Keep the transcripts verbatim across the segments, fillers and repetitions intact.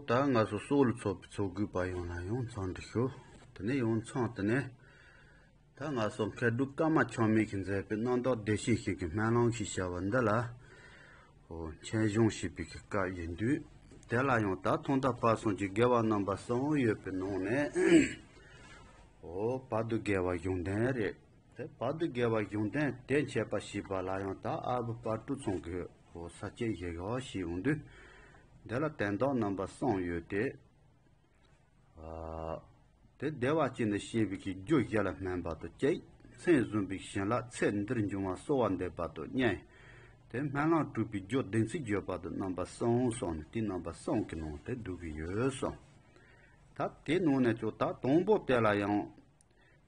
ད་ང་ཚོ་སོག་ལུ་ཚོགས་པའི་ཚོགས་དགོས་པ་ཡོངས་ལ་ཡང་འཚམས་འདྲི་ཞུ། དེ་ནས་ཡང་འཚམས་དེ་ནས། ད་ང་ཚོ་མཁས་གྲུབ་ཀརྨ་ཆགས་མེད་ཀྱིས་མཛད་པའི་རྣམ་དག་བདེ་གཤེགས་ཞིག་གི་སྨོན་ལམ་ཞེས་བྱ་བ་འདི་ལ། འོ་མཆན་སྦྱོང་བྱེད་པའི་གི་སྐབས་ཡིན་དུས། དེ་ལ་ཡང་ད་ཐོག་མཐའ་བར་གསུམ་གྱི་དགེ་བ་རྣམ་པ་གསུམ་ཡོད་པའི་ནང་ནས། འོ་བར་དུ་དགེ་བ་གཞུང་ལྡན་རེད། དེ་བར་དུ་དགེ་བ་གཞུང་ལྡན་དེ་འཆད་པ་ཞེས་པ་ལ་ཡང་ད་ཨ་བུ་དཔལ་སྤྲུལ་ཚང་གི་འོ་ས་བཅད་བཞི་བཞག་ཞིག་ཡོང་དུས། དེ་ལ་དོན་དག་རྣམ་པ་གསུམ་ཡོད་དེ། དེ་བདེ་བ་ཅན་དུ་སྐྱེ་བའི་གི་རྒྱུ་བཞི་ལ་སྨོན་པ་དང་གཅིག། མཚན་བཟུང་བའི་བྱིན་རླབས་ཚེ་འདིར་འབྱུང་བ་གསོལ་བ་འདེབས་པ་དང་གཉིས། དེ་སྨོན་ལམ་གྲུབ་པའི་རྒྱུ་བདེན་ཚིག་བརྗོད་པ་དང་རྣམ་པ་གསུམ་གསུངས་ནས་དེའི་རྣམ་པ་གསུམ་གྱི་ནང་དེ་བསྡུ་གི་ཡོད་གསུངས། ད་དེའི་ནང་ནས་ཀྱང་ད་དང་པོ་དེ་ལ་ཡང་།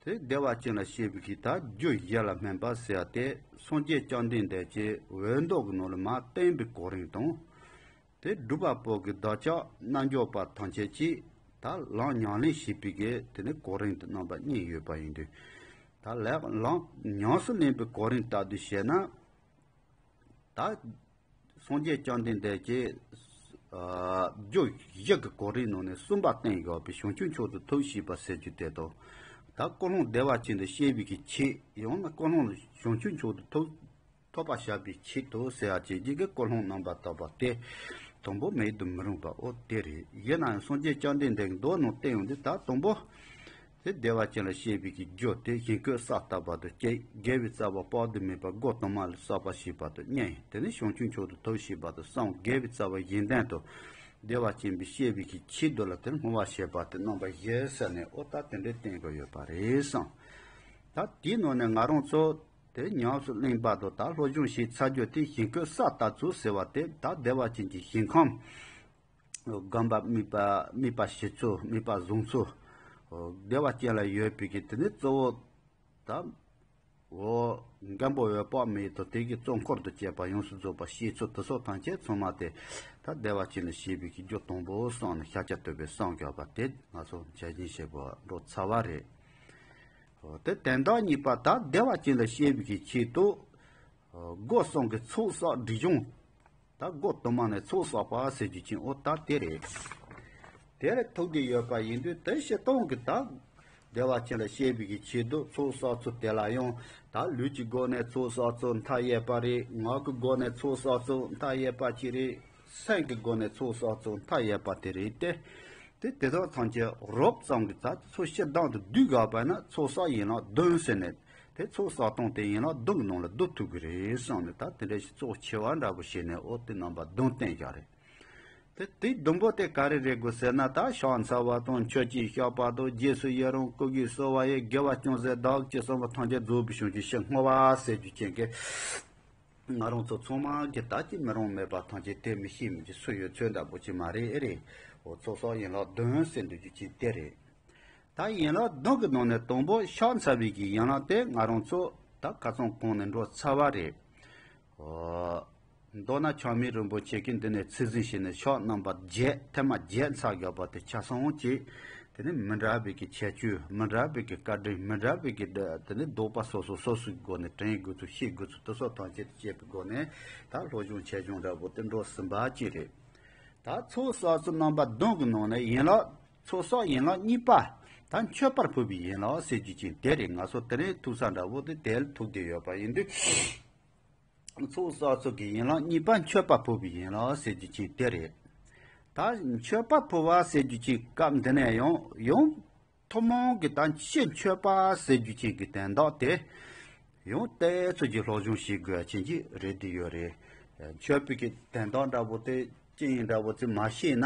དེ་བདེ་བ་ཅན་ལ་སྐྱེ་བའི་གི་ད་རྒྱུ་བཞི་ལ་སྨོན་པ་ཟེར་བ་དེ་སངས་རྒྱས་བཅོམ་ལྡན་འདས་ཀྱིས་འོད་མདོག་གི་ནང་ལ་མར་བསྟན་པའི་གོ་རིམ་དང་། དེ་སྒྲུབ་པ་པོ་གི་བདག་ཅག་རྣལ་འབྱོར་པ་ཐམས་ཅད་ཀྱིས་ད་ལམ་ཉམས་ལེན་བྱེད་པའི་གི་དེ་ནི་གོ་རིམ་དེ་རྣམ་པ་གཉིས་ཡོད་པ་ཡིན་དུས། ད་ལམ་ཉམས་སུ་ལེན་པའི་གོ་རིམ་ལྟར་དུ་བྱས་ན། ད་སངས་རྒྱས་བཅོམ་ལྡན་འདས་ཀྱིས་རྒྱུ་བཞི་གི་གོ་རིམ་ནང་ནས་གསུམ་པ་བསྟན་ཡོད་པའི་བྱང་ཆུབ་མཆོག་ཏུ་ཐུག་ཞེས་པ་ཟེར་རྒྱུ་དེ་དང་། ད་ཀུན་སློང་བདེ་བ་ཅན་དུ་སྐྱེ་བའི་གི་ཆེད་ཡང་ན་ཀུན་སློང་བྱང་ཆུབ་མཆོག་ཏུ་ཐུག་ཐོབ་པར་བྱ་བའི་ཆེད་དུ་ཟེར་བ་བཅས་ཀྱི་ཀུན་སློང་རྣམ་པར་དག་པ་སྟེ། དང་པོ་མེད་དུ་མི་རུང་བ་འོ་དེ་རེད། ཡིན་ནའང་སངས་རྒྱས་བཅོམ་ལྡན་འདས་ཀྱི་མདོ་ནང་བསྟན་ཡོང་དུས་ད་དང་པོ། དེ་བདེ་བ་ཅན་ལ་སྐྱེ་བའི་གི་རྒྱུ་དེ་ཞིང་བཀོད་ས་ལྟ་བུ་དང་གཅིག། དགེ་བའི་རྩ་བ་དཔག་ཏུ་མེད་པ་སྒོ་དུ་མ་ལ་བསགས་པ་ཞེས་པ་དང་གཉིས། དེ་ནི་བྱང་ཆུབ་མཆོག་ཏུ་ཐུག་ཞེས་པ་དང་གསུམ། དགེ་བའི་རྩ་བ་གཞན་དོན་དུ་བདེ་བ་ཅན་པའི་སྐྱེ་བའི་གི་ཆེད་དུ་ལ་དེར་བསྔོ་བ་བྱེད་པ་དེ་རྣམ་པ་བཞི་ཟེར་ནས་འོ་ད་དེ་འདྲའི་བསྟན་དགོས་ཡོད་པ་རེད་གསུངས། ད་དེའི་ནང་ནས་ང་རང་ཚོ། དེ་ཉམས་སུ་ལེན་པ་དང་ད་སློབ་སྦྱོང་བྱས་ཚར་རྒྱུ་དེ་ཞིང་བཀོད་ས་ལྟ་ཚུལ་ཟེར་བ་དེ་ད་བདེ་བ་ཅན་གྱི་ཞིང་ཁམས། སྒོམ་པ་དམིགས་པ་དམིགས་པ་བྱེད་ཚུལ་དམིགས་པ་བཟུང་ཚུལ། བདེ་བ་ཅན་ལ་ཡོད་པའི་གི་དེ་ནི་གཙོ་བོ་ད། འོ། མགོན་པོ་འོད་དཔག་མེད་དང་དེ་གི་གཙོ་འཁོར་དུ་བཅས་པ་ཡོངས་སུ་རྫོགས་པ་ཤེས་ཚུལ་དེ་སོགས་ཐམས་ཅད་ཚང་མ་དེ་ད་བདེ་བ་ཅན་ལ་སྐྱེ་བའི་གི་རྒྱུ་དང་པོ་གསུངས་ནས་ཤཱཀྱ་ཐུབ་པས་གསུངས་བཞག་པ་དེ་ང་ཚོ་བྱས་རྗེས་ཆེ་པོ་འགྲོ་ཚར་བ་རེད། དེ་དོན་དག་གཉིས་པ་ད་བདེ་བ་ཅན་ལ་སྐྱེ་བའི་གི་ཆེད་དུ། སྒོ་གསུམ་གྱི་ཚོགས་བསགས་སྒྲིབ་སྦྱོང་། ད་སྒོ་དུ་མ་ནས་ཚོགས་བསགས་པ་ཟེར་རྒྱུ་ཅན་འོ་ད་དེ་རེད། དེ་ལ་ཐུག་བསྡད་ཡོད་པ་ཡིན་དུས་དེ་སྤྱིར་བཏང་གི་ད། བདེ་བ་ཅན་ལ་སྐྱེ་བའི་གི་ཆེད་དུ་ཚོགས་བསགས་ཚུལ་དེ་ལ་ཡང་ད་ལུས་ཀྱི་སྒོ་ནས་ཚོགས་བསགས་ཚུལ་མཐའ་ཡས་པ་རེད། ངག་གི་སྒོ་ནས་ཚོགས་བསགས་ཚུལ་མཐའ་ཡས་པ་ཅིག་རེད། སེམས་ཀྱི་སྒོ་ནས་ཚོགས་བསགས་ཚུལ་མཐའ་ཡས་པ་དེ་རེད་དེ། དེ་དེ་དག་ཐམས་ཅད་རོབ་ཙམ་གྱི་ཚད་ཚོགས་སྤྱིར་བཏང་དུ་བསྡུས་དགོས་པ་ན་ཚོགས་བསགས་ཡན་ལག་བདུན་ཟེར་ནས་དེ་ཚོགས་བསགས་སྟངས་དེ་ཡན་ལག་བདུན་གྱི་ནང་ལ་བསྡུ་ཐུབ་ཀྱི་རེད་བསམ་ནས་ད་དེ་འདྲ་ཞིག་ཚོགས་ཆེ་བ་འདྲ་པོ་བྱས་ནས་འོ་དེ་རྣམ་པ་བདུན་བསྟན་བཞག་རེད། དེ་དེའི་བདུན་པོ་དེ་ག་རེ་རེད་དགོས་ཟེར་ན་ད་ཕྱག་འཚལ་བ་དང་མཆོད་ཅིང་བཤགས་པ་དང་རྗེས་སུ་ཡི་རང་བསྐུལ་བའི་གསོལ་བ་ཡི་དགེ་བ་ཅུང་ཟད་བདག་ཅེས་གསུངས་པ་ཐམས་ཅད་རྫོགས་པའི་བྱང་ཆུབ་ཕྱིར་བསྔོ་བ་ཟེར་རྒྱུ་ཅན་གྱི། ང་རང་ཚོ་ཚང་མ་གི་ད་ཅི་མི་རུང་མེད་པ་ཐམས་ཅད་དེ་མི་ཤེས་མི་ཅི་སུ་ཡོད་ཚོད་འདྲ་པོ་ཅི་མ་རེད་ཨེ་རེད། འོ་ཚོགས་བསགས་ཡན་ལག་བདུན་ཟེར་འདོད་རྒྱུ་ཅི་དེ་རེད། ད་ཡན་ལག་བདུན་གྱི་ནང་ནས་དང་པོ་ཕྱག་འཚལ་བའི་གི་ཡན་ལག་དེ་ང་རང་ཚོ་ད་ཁ་སང་གོང་ནས་འགྲོ་ཚར་བ་རེད། འོ། མདོར་ན་ཆགས་མེད་རིན་པོ་ཆེ་གིས་འདི་ནས་ཚིག་ཟིན་བྱས་ནས་ཕྱག་རྣམ་པ་བརྒྱད་ཐེངས་མ་བརྒྱད་འཚལ་དགོས་པ་དེ་ཆ་ཚང་གཅིག་དེ་ནི་མི་འདྲ་བའི་གི་ཁྱད་ཆོས་མི་འདྲ་བའི་གི་བཀའ་དྲིན་མི་འདྲ་བའི་གི་དེ་ནི་ལྡོག་པ་སོ་སོ་སོ་སོའི་སྒོ་ནས་དྲན་དགོས་ཚུལ་ཤེས་དགོས་ཚུལ་དེ་སོགས་ཐམས་ཅད་དུ་དཔྱད་པའི་སྒོ་ནས་ད་སློབ་སྦྱོང་ཆེད་སྦྱོང་འདྲ་པོ་དེ་འགྲོ་ཟིན་པ་ཅིག་རེད། ད་ཚོགས་བསགས་ཚུལ་རྣམ་པ་བདུན་གྱི་ནང་ནས་ཡན་ལག་ཚོགས་བསགས་ཡན་ལག་གཉིས་པ་ད་མཆོད་པར་ཕུལ་བའི་ཡན་ལག་ཟེར་རྒྱུ་ཅན་དེ་རེད། ང་ཚོ་དེ་རིང་ཐུག་ས་འདྲ་པོ་དེ་དེ་ལ་ཐུག་བསྡད་ཡོད་པ་ཡིན་དུས། ཚོགས་བསགས་ཚུལ་གྱི་ཡན་ལག་གཉིས་པ་མཆོད་པ་ཕུལ་བའི་ཡན་ལག་ཟེར་རྒྱུ་ཅན་དེ་རེད། ད་མཆོད་པ་ཕུལ་བ་ཟེར་རྒྱུ་ཅན་སྐབས་འདི་ནས་ཡང་ཡང་ཐུན་མོང་གི་ད་ཕྱི་མཆོད་པ་ཟེར་རྒྱུ་ཅན་གྱི་དོན་དག་དེ་ཡང་བལྟས་ཚོད་ཀྱི་སློབ་སྦྱོང་བྱེད་དགོས་ཅན་གྱི་རེད་དེ་ཡོད་རེད། མཆོད་པའི་གི་དོན་དག་འདྲ་པོ་དེ་ཅི་ཡིན་འདྲ་པོ་ཅི་མ་ཤེས་ན་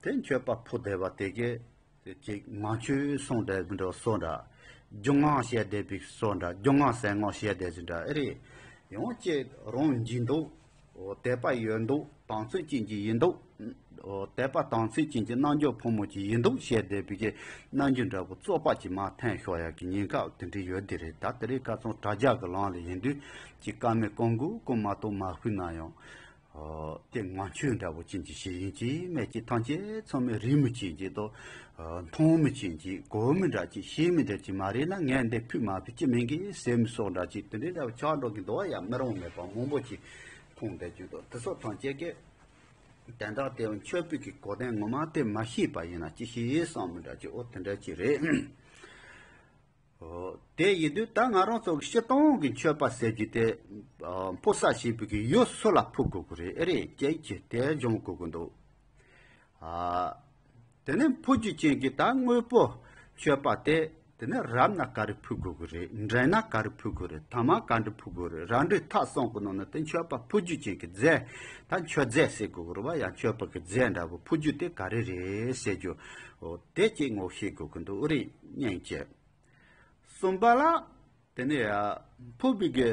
དེ་མཆོད་པ་ཕུལ་བསྡད་པ་དེ་གི་ཅིག་མང་ཆོས་གསུང་འདྲ་མི་འདྲ་གསུང་འདྲ། རྒྱུ་མངའ་བཤད་བསྡད་པའི་གསུང་འདྲ། རྒྱུ་མངའ་ཟས་མངའ་བཤད་བསྡད་ཟིན་འདྲ་ཨེ་རེད། ཡང་ཅིག་རང་འཇིགས་འདུག་འོ་དད་པ་ཡོད་འདུག་དམ་ཚིག་ཅན་གྱི་ཡིན་འདུག་འོ་དད་པ་དམ་ཚིག་ཅན་གྱི་རྣལ་འབྱོར་ཕོ་མོ་ཅིག་ཡིན་འདུག་བཤད་བསྡད་པའི་གི་རྣལ་འབྱོར་འདྲ་པོ་བཙོག་པ་ཅིག་མར་འཐེན་ཤོག་ཡག་གི་ཉེན་ཁ་དེ་འདྲ་ཡོད་དེ་རེད། ད་དེ་རིང་ཁ་སང་དྲ་རྒྱ་གི་ལམ་ལ་ཡིན་དུས་ཅིག་ཀ་མེད་གང་དགོས་ཀུན་མ་གཏོགས་མ་ཕུལ་ན་ཡང་། ཨོ། དེ་ངང་ཆོས་འདྲ་པོ་ཅན་གྱི་ཞིག་ཡིན་གྱི་མེད་ཀྱི་ཐམས་ཅད་ཚང་མས་རིག་མི་ཅན་གྱི་དང་། ཨ། མཐོང་མི་ཅན་གྱི་གོ་མི་འདྲ་ཅིག་ཤེས་མི་འདྲ་ཅིག་མ་རེད་ན་ངས་འདི་ཕུལ་མ་ཕུལ་ཅི་མིན་གྱི་སེམས་སོགས་འདྲ་ཅིག་དེ་འདྲའི་འདྲ་པོ་ཆགས་འགྲོ་གི་འདུག་བ། ཡང་མི་རུང་མེད་པ་མང་པོ་ཅིག་མཐོང་བསྡད་ཀྱི་འདུག་དེ་སོགས་ཐམས་ཅད་ཀྱི་ དོན་དག་དེ་མཆོད་པའི་གི་གོ་དོན་ངོ་མ་དེ་མ་ཤེས་པ་ཡིན་ན་ཅི་ཞིག་བསམ་མི་འདྲ་ཅིག་འོ་དེ་འདྲ་ཅིག་རེད། འོ་དེ་ཡིན་དུས་ད་ང་རང་ཚོ་གི་སྤྱིར་བཏང་གི་མཆོད་པ་ཟེར་རྒྱུ་དེ་ཕུལ་ས་ཞེས་པའི་གི་ཡུལ་སུ་ལ་ཕུལ་དགོས་ཀྱི་རེད། ཨེ་རེད། ཅེས་ཀྱི་དེ་སྦྱོང་དགོས་ཀྱི་འདུག་ཨ། དེ་ནས་ཕུལ་རྒྱུ་ཅན་གྱི་ད་དངོས་པོ་མཆོད་པ་དེ་དེ་ནས་རབ་ན་ག་རེ་ཕུལ་དགོས་ཀྱི་རེད། འབྲིང་ན་ག་རེ་ཕུལ་དགོས་རེད། ཐ་མ་ག་འདྲ་ཕུལ་དགོས་རེད། རབ་འབྲིང་ཐ་གསུམ་གྱི་ནང་ནས་དེ་མཆོད་པ་ཕུལ་རྒྱུ་ཅན་གྱི་རྫས། ད་མཆོད་རྫས་ཟེར་དགོས་ཀྱི་རེད་བ། ཡང་མཆོད་པ་གི་རྫས་འདྲ་བོ་ཕུལ་རྒྱུ་དེ་ག་རེ་རེད་ཟེར་རྒྱུ། འོ་དེ་གཅིག་ངོ་ཤེས་དགོས་ཀྱི་འདུག་ཨེ་རེད། སྙིང་རྗེ། གསུམ་པ་ལ། དེ་ནས་ཕུལ་བའི་གི་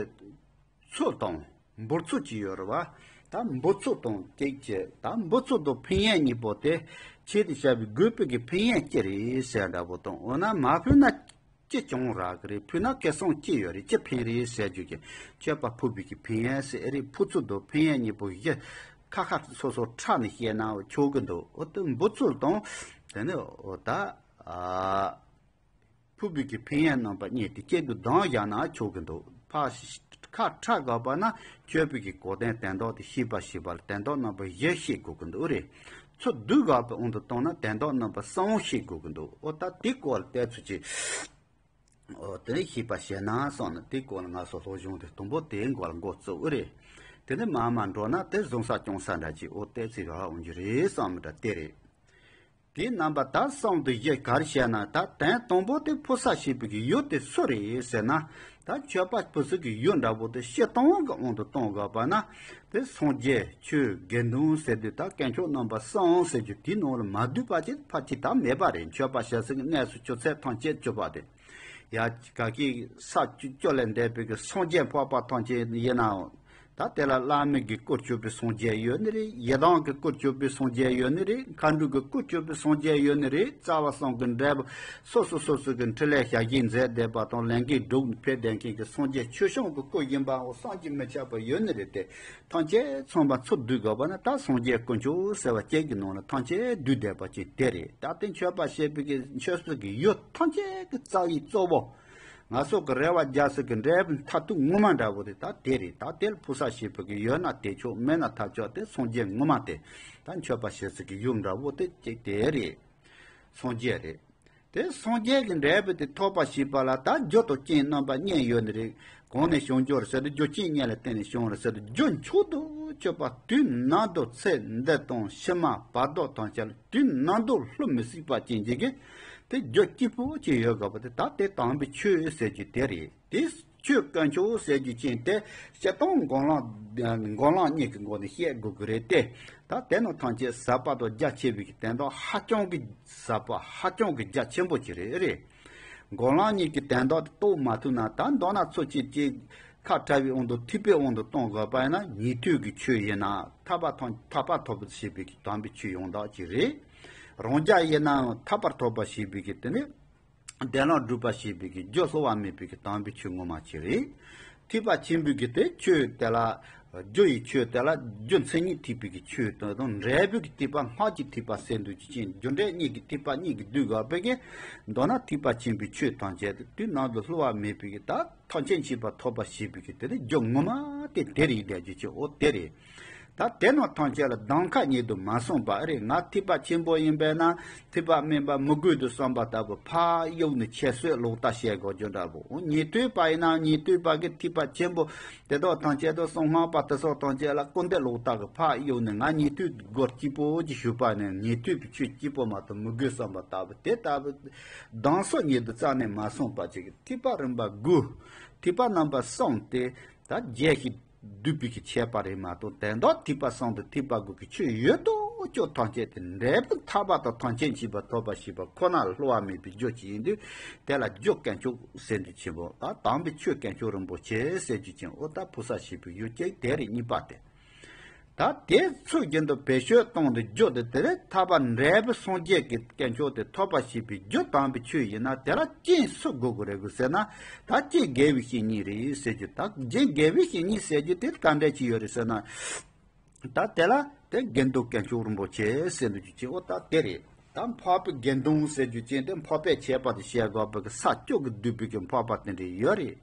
ཚོགས་དང་འབུལ་ཚོགས་ཅིག་ཡོད་རེད་བ། ད་འབུལ་ཚོགས་དང་གཅིག་བྱས། ད་འབུལ་ཚོགས་དང་ཕན་ཡོན་གཉིས་པོ་དེ་ཆེད་དུ་བྱ་བའི་དགོས་པའི་གི་ཕན་ཡོན་ཅི་རེད་ཟེར་འདྲ་པོ་དང་། འོ་ན་མ་ཕུལ་ན་ཅི་བྱུང་རག་གི་རེད། ཕུལ་ན་གལ་སྲུང་ཅི་ཡོད་རེད། ཅི་ཕན་རེད་ཟེར་རྒྱུ་གི་མཆོད་པ་ཕུལ་བའི་གི་ཕན་ཡོན་ཟེར་ཨེ་རེད། ཕུལ་ཚོགས་དང་ཕན་ཡོན་གཉིས་པོ་གཞི་ཁ་ཁ་སོ་སོ་ཕྲ་ནས་བཤད་ན་ཆོག་གི་འདུག་འོ་དེ་འབུལ་ཚོགས་དང་དེ་ནས་འོ་ད་ཨ། ཕུལ་བའི་གི་ཕན་ཡོན་རྣམ་པ་གཉིས་དེ་གཅིག་ཏུ་བསྡོམས་བཞག་ན་ཆོག་གི་འདུག་ཕར་ཁ་ཕྲ་དགོས་པ་ན་མཆོད་པའི་གི་གོ་དོན་དོན་དག་དེ་ཤེས་པ་ཞེས་པ་ལ་དོན་དག་རྣམ་པ་བཞི་ཤེས་དགོས་ཀྱི་འདུག་རེད། ཚུར་བསྡུ་དགོས་པའི་དབང་དུ་བཏང་ན་དོན་དག་རྣམ་པ་གསུམ་ཤེས་དགོས་ཀྱི་འདུག་འོ་ད་དེ་སྐོར་ལ་བལྟས་ཚུལ་གྱིས། འོ་དེ་ནས་ཤེས་པ་བྱས་ན་བསམ་ན་དེ་སྐོར་ལ་ང་ཚོ་སློབ་སྦྱོང་དེ་དང་པོ་དེའི་སྐོར་ལ་འགོ་བཙུགས་རེད། དེ་ནས་མར་མར་འགྲོ་ན་དེ་བཟང་ས་སྐྱོང་ས་འདྲ་ཅིག་འོ་བལྟས་ཚེ་རག་འོང་རྒྱུ་རེད་བསམ་མི་འདྲ་དེ་རེད། དེའི་རྣམ་པ་ད་གསུམ་དུ་བཞི་ག་རེ་བཤད་ན། ད་དོན་དང་པོ་དེ་ཕུལ་ས་ཞེས་པའི་གི་ཡུལ་དེ་སུ་རེད་ཟེར་ན། ད་མཆོད་པ་ཕུལ་ས་གི་ཡུལ་འདྲ་པོ་དེ་སྤྱིར་བཏང་གི་དབང་དུ་གཏོང་དགོས་པ་ན། དེ་སངས་རྒྱས་ཆོས་དགེ་འདུན་ཟེར་དུས་ད་དཀོན་མཆོག་རྣམ་པ་གསུམ་ཟེར་རྒྱུ་དེའི་ནང་ལ་མ་འདུས་པ་ཅིག་ཕལ་ཆེར་ད་མེད་པ་རེད། མཆོད་པ་བྱེད་ས་གི་གནས་སུ་གྱུར་ཚད་ཐམས་ཅད་གྱུར་པ་དེ། ཡ་ག་གི་ས་བཅུ་བཅུ་ལས་འདས་པའི་གི་སངས་རྒྱས་འཕགས་པ་ཐམས་ཅད་ཡིན་ནའང་། ད་དེ་ལ་བླ་མེད་ཀྱི་སྐུར་གྱུར་པའི་སངས་རྒྱས་ཡོད་ནི་རེད། ཡི་དམ་གྱི་སྐུར་གྱུར་པའི་སངས་རྒྱས་ཡོད་ནི་རེད། མཁའ་འགྲོ་གི་སྐུར་གྱུར་པའི་སངས་རྒྱས་ཡོད་ནི་རེད། རྩ་བ་གསུམ་གྱི་འབྲས་བུ་སོ་སོ་སོ་སོ་གི་འཕྲིན་ལས་ཞལ་བཞེས་མཛད་བསྡད་པ་དང་ལས་འགན་སྒྲུབ་ནས་ཕེབས་བསྡད་མཁན་གྱི་སངས་རྒྱས་ཆོས་སྐྱོང་གི་སྐུ་ཡིན་པའང་བསམ་གྱིས་མི་ཁྱབ་པ་ཡོད་ནི་རེད་དེ། ཐམས་ཅད་ཚང་མ་ཚུར་བསྡུས་དགོས་པ་ན་ད་སངས་རྒྱས་དཀོན་མཆོག་ཟེར་བ་གཅིག་གི་ནང་ལ་ཐམས་ཅད་འདུས་བསྡད་པ་ཅིག་དེ་རེད། ད་དེ་མཆོད་པ་བྱེད་པའི་གི་མཆོད་ས་གི་ཡུལ་ཐམས་ཅད་ཀྱི་རྩ་བའི་གཙོ་བོ། ང་ཚོ་གི་རེ་བ་རྒྱག་ས་གི་འབྲས་བུ་མཐར་ཐུག་ངོ་མ་འདྲ་བོ་དེ་ད་དེ་རེད། ད་དེ་ལ་ཕུལ་ས་ཞེས་པའི་གི་ཡོད་ན་དེ་ཆོག་མེད་ན་ཐབས་ཆོག་དེ་སངས་རྒྱས་ངོ་མ་དེ་ད་མཆོད་པ་བྱེད་ས་གི་ཡུལ་འདྲ་བོ་དེ་གཅིག་དེ་རེད། སངས་རྒྱས་རེད། དེ་སངས་རྒྱས་ཀྱི་འབྲས་བུ་དེ་ཐོབ་པ་ཞེས་པ་ལ་ད་རྒྱུ་དང་རྐྱེན་རྣམ་པ་གཉིས་ཡོད་ནི་རེད། གང་ནས་བྱུང་རྒྱུ་རེད་ཟེར་དུས་རྒྱུ་རྐྱེན་གཉིས་ལ་བརྟེན་ནས་བྱུང་རེད་ཟེར་དུས་རྒྱུ་མཆོག་ཏུ་གྱུར་པ་དུས་ནམ་དུ་ཚེ་འདི་དང་ཕྱི་མ་བར་དོ་དང་བཅས་ལ་དུས་ནམ་དུ་བསླུ་མི་སྲིད་པ་ཅན་གྱི་གི་དེ་རྒྱུ་གཅིག་པོ་ཅིག་ཡོད་དགོས་པ་དེ་ད་དེ་དམ་པའི་ཆོས་ཟེར་རྒྱུ་དེ་རེད། དེ་ཆོས་དཀོན་མཆོག་ཟེར་རྒྱུ་ཅན་དེ་སྤྱིར་བཏང་སྒོམ་ལམ་སྒོམ་ལམ་གཉིས་ཀྱི་སྒོ་ནས་བཤད་དགོས་ཀྱི་རེད་དེ། ད་དེ་ནང་ཐམས་ཅད་ཟབ་པ་དང་རྒྱ་ཆེ་བའི་གི་དོན་དག་ཧ་ཅང་གི་ཟབ་པ་ཧ་ཅང་གི་རྒྱ་ཆེན་པོ་ཅིག་རེད། རེད། སྒོམ་ལམ་གཉིས་ཀྱི་དོན་དག་དེ་རྟོགས་མ་ཐུབ་ན་ད་མདོར་ན་ཚུལ་གཅིག་གཅིག་ཁ་ཕྲ་བའི་དབང་དུ་ཐེག་པའི་དབང་དུ་གཏོང་དགོས་པ་ཡིན་ན་ཉན་ཐོས་ཀྱི་ཆོས་ཡིན་ན་ཐར་པ་ཐོབ་ཐར་པ་ཐོབ་པར་བྱེད་པའི་གི་དམ་པའི་ཆོས་ཡང་དག་ཅིག་རེད། རང་རྒྱལ་ཡིན་ནའང་ཐར་པར་ཐོབ་པར་བྱེད་པའི་གི་དེ་ནི། བདེན་ལམ་སྒྲུབ་པར་བྱེད་པའི་གི་རྒྱུ་བསླུ་བ་མེད་པའི་གི་དམ་པའི་ཆོས་ངོ་མ་ཅིག་རེད། ཐེག་པ་ཆེན་པོའི་གི་དེ་ཆོས་དེ་ལ་རྒྱུ་ཡི་ཆོས་དེ་ལ་རྒྱུ་མཚན་ཉིད་ཐེག་པའི་གི་ཆོས་དེ་དང་འབྲས་བུའི་གི་ཐེག་པ་སྔགས་ཀྱི་ཐེག་པ་ཟེར་འདུག་ཅིང་རྒྱུ་འབྲས་གཉིས་ཀྱི་ཐེག་པ་གཉིས་ཀྱིས་བསྡུས་དགོས་པའི་གི་མདོར་ན་ཐེག་པ་ཆེན་པོའི་ཆོས་ཐམས་ཅད་དེ་དུས་ནམ་དུ་བསླུ་བ་མེད་པའི་གི་ད་ཐམས་ཅད་མཁྱེན་པ་ཐོབ་པར་བྱེད་པའི་གི་དེ་ནི་རྒྱུ་ངོ་མ་དེ་དེ་རེད་བསྡད་རྒྱུ་ཅིག་འོ་དེ་རེད། ད་དེ་རྣམས་ཐམས་ཅད་ལ་གདམ་ཁ་ཉིད་དུ་མ་སོང་བ་རེད། ང་ཐེག་པ་ཆེན་པོ་ཡིན་པས་ན་ཐེག་པ་དམན་པ་མི་དགོས་དུ་བསམ་པ་ལྟ་བུ་ཕར་གཡུག་ནས་ཁྱད་གསོད་ལོག་ལྟ་བྱེད་དགོས་རྒྱུ་འདྲ་བོ། ཉན་ཐོས་པ་ཡིན་ན་ཉན་ཐོས་པ་གི་ཐེག་པ་ཆེན་པོ་དེ་དག་ཐམས་ཅད་དུ་གསང་སྔགས་པ་དེ་སོགས་ཐམས་ཅད་ལ་སྐུར་འདེབས་ལོག་ལྟ་གི་ཕར་གཡུག་ནས་ང་ཉན་ཐོས་སྒོར་སྐྱིད་པོ་ཅིག་ཞུགས་པ་ནས་ཉན་ཐོས་པའི་ཆོས་སྐྱིད་པོ་མ་གཏོགས་མི་དགོས་བསམ་པ་ལྟ་བུ་དེ་ལྟ་བུ་གདམ་ས་ཉིད་དུ་རྩ་ནས་མ་སོང་བ་ཅིག་གི་ཐེག་པ་རིམ་པ་དགུ་ཐེག་པ་རྣམ་པ་གསུམ་དེ་ད་རྒྱས་ཤིང་བསྡུས་པའི་གི་ཁྱད་པར་རེད་མ་གཏོགས་དོན་དག་ཐེག་པ་གསུམ་དང་ཐེག་པ་དགུ་གི་ཆོས་ཡོད་དོ་ཅོག་ཐམས་ཅད་དེ་འབྲས་བུ་ཐར་པ་དང་ཐམས་ཅད་མཁྱེན་པ་ཐོབ་པ་ཞེས་པ་ཁོ་ན་ལ་བསླུ་བ་མེད་པའི་རྒྱུ་ཅིག་ཡིན་དུས་དེ་ལ་རྒྱུ་དཀོན་མཆོག་ཟེར་འདུག་ཆེན་པོ་ད་དམ་པའི་ཆོས་དཀོན་མཆོག་རིན་པོ་ཆེ་ཟེར་རྒྱུ་ཅན་འོ་ད་ཕུལ་ས་ཞེས་པའི་ཡུལ་གཅིག་དེ་རེད། གཉིས་པ་དེ། ད་དེ་ཚོ་རྒྱུན་དུ་བེད་སྤྱོད་གཏོང་དུ་རྒྱུ་དེ་དེ་རེད། ཐར་པ་འབྲས་བུ་སངས་རྒྱས་ཀྱི་དཀོན་མཆོག་དེ་ཐོབ་པ་ཞེས་པའི་རྒྱུ་དམ་པའི་ཆོས་ཡིན་ན་དེ་ལ་རྐྱེན་སུ་དགོས་དགོས་རེད་དགོས་ཟེར་ན་ད་རྐྱེན་དགེ་བའི་བཤེས་གཉེན་རེད་ཟེར་རྒྱུ། ད་རྐྱེན་དགེ་བའི་བཤེས་གཉེན་ཟེར་རྒྱུ་དེ་ག་འདྲ་ཅིག་ཡོད་རེད་ཟེར་ན། ད་དེ་ལ་དེ་དགེ་འདུན་དཀོན་མཆོག་རིན་པོ་ཆེ་ཟེར་འདུག་རྒྱུ་ཅན་འོ་ད་དེ་རེད། ད་འཕགས་པའི་དགེ་འདུན་ཟེར་རྒྱུ་ཅན་དེ་འཕགས་པའི་ཁྱད་པར་དུ་བཤད་དགོས་པའི་གི་ས་བཅུ་གིས་བསྡུས་པའི་གི་འཕགས་པ་དེ་འདྲ་ཡོད་རེད།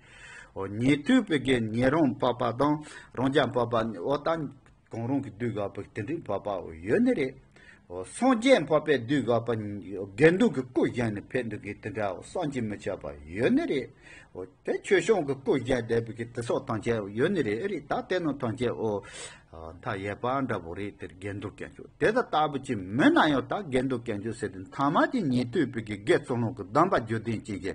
འོ་ཉན་ཐོས་པའི་གི་ཉན་རང་འཕགས་པ་དང་རང་རྒྱལ་འཕགས་པ་འོ་ད་ གང་རུང་གི་དུས་འགག་པའི་དེ་འདྲའི་འཕགས་པ་ཡོད་ནི་རེད། འོ་སངས་རྒྱས་འཕགས་པའི་དུས་འགག་པ་དགེ་འདུན་གྱི་སྐུ་བཞེངས་ནས་ཕེབས་འདུག་གི་དེ་འདྲ་བསམ་གྱིས་མི་ཁྱབ་པ་ཡོད་ནི་རེད། འོ་དེ་ཆོས་སྐྱོང་གི་སྐུ་བཞེངས་བསྡད་པའི་གི་དེ་སོགས་ཐམས་ཅད་ཡོད་ནི་རེད། ཨེ་རེད། ད་དེ་རྣམས་ཐམས་ཅད་འོ་མཐའ་ཡས་པ་འདྲ་པོ་རེད། དེར་དགེ་འདུན་དཀོན་མཆོག་དེ་དང་ལྟ་བུ་ཅིག་མིན་ན་ཡང་ད་དགེ་འདུན་དཀོན་མཆོག་ཟེར་དུས་མཐའ་མ་དེ་ཉན་ཐོས་པའི་གི་དགེ་ཚུལ་སློང་གི་སྡོམ་པ་རྒྱུད་ལྡན་ཅན་གྱི་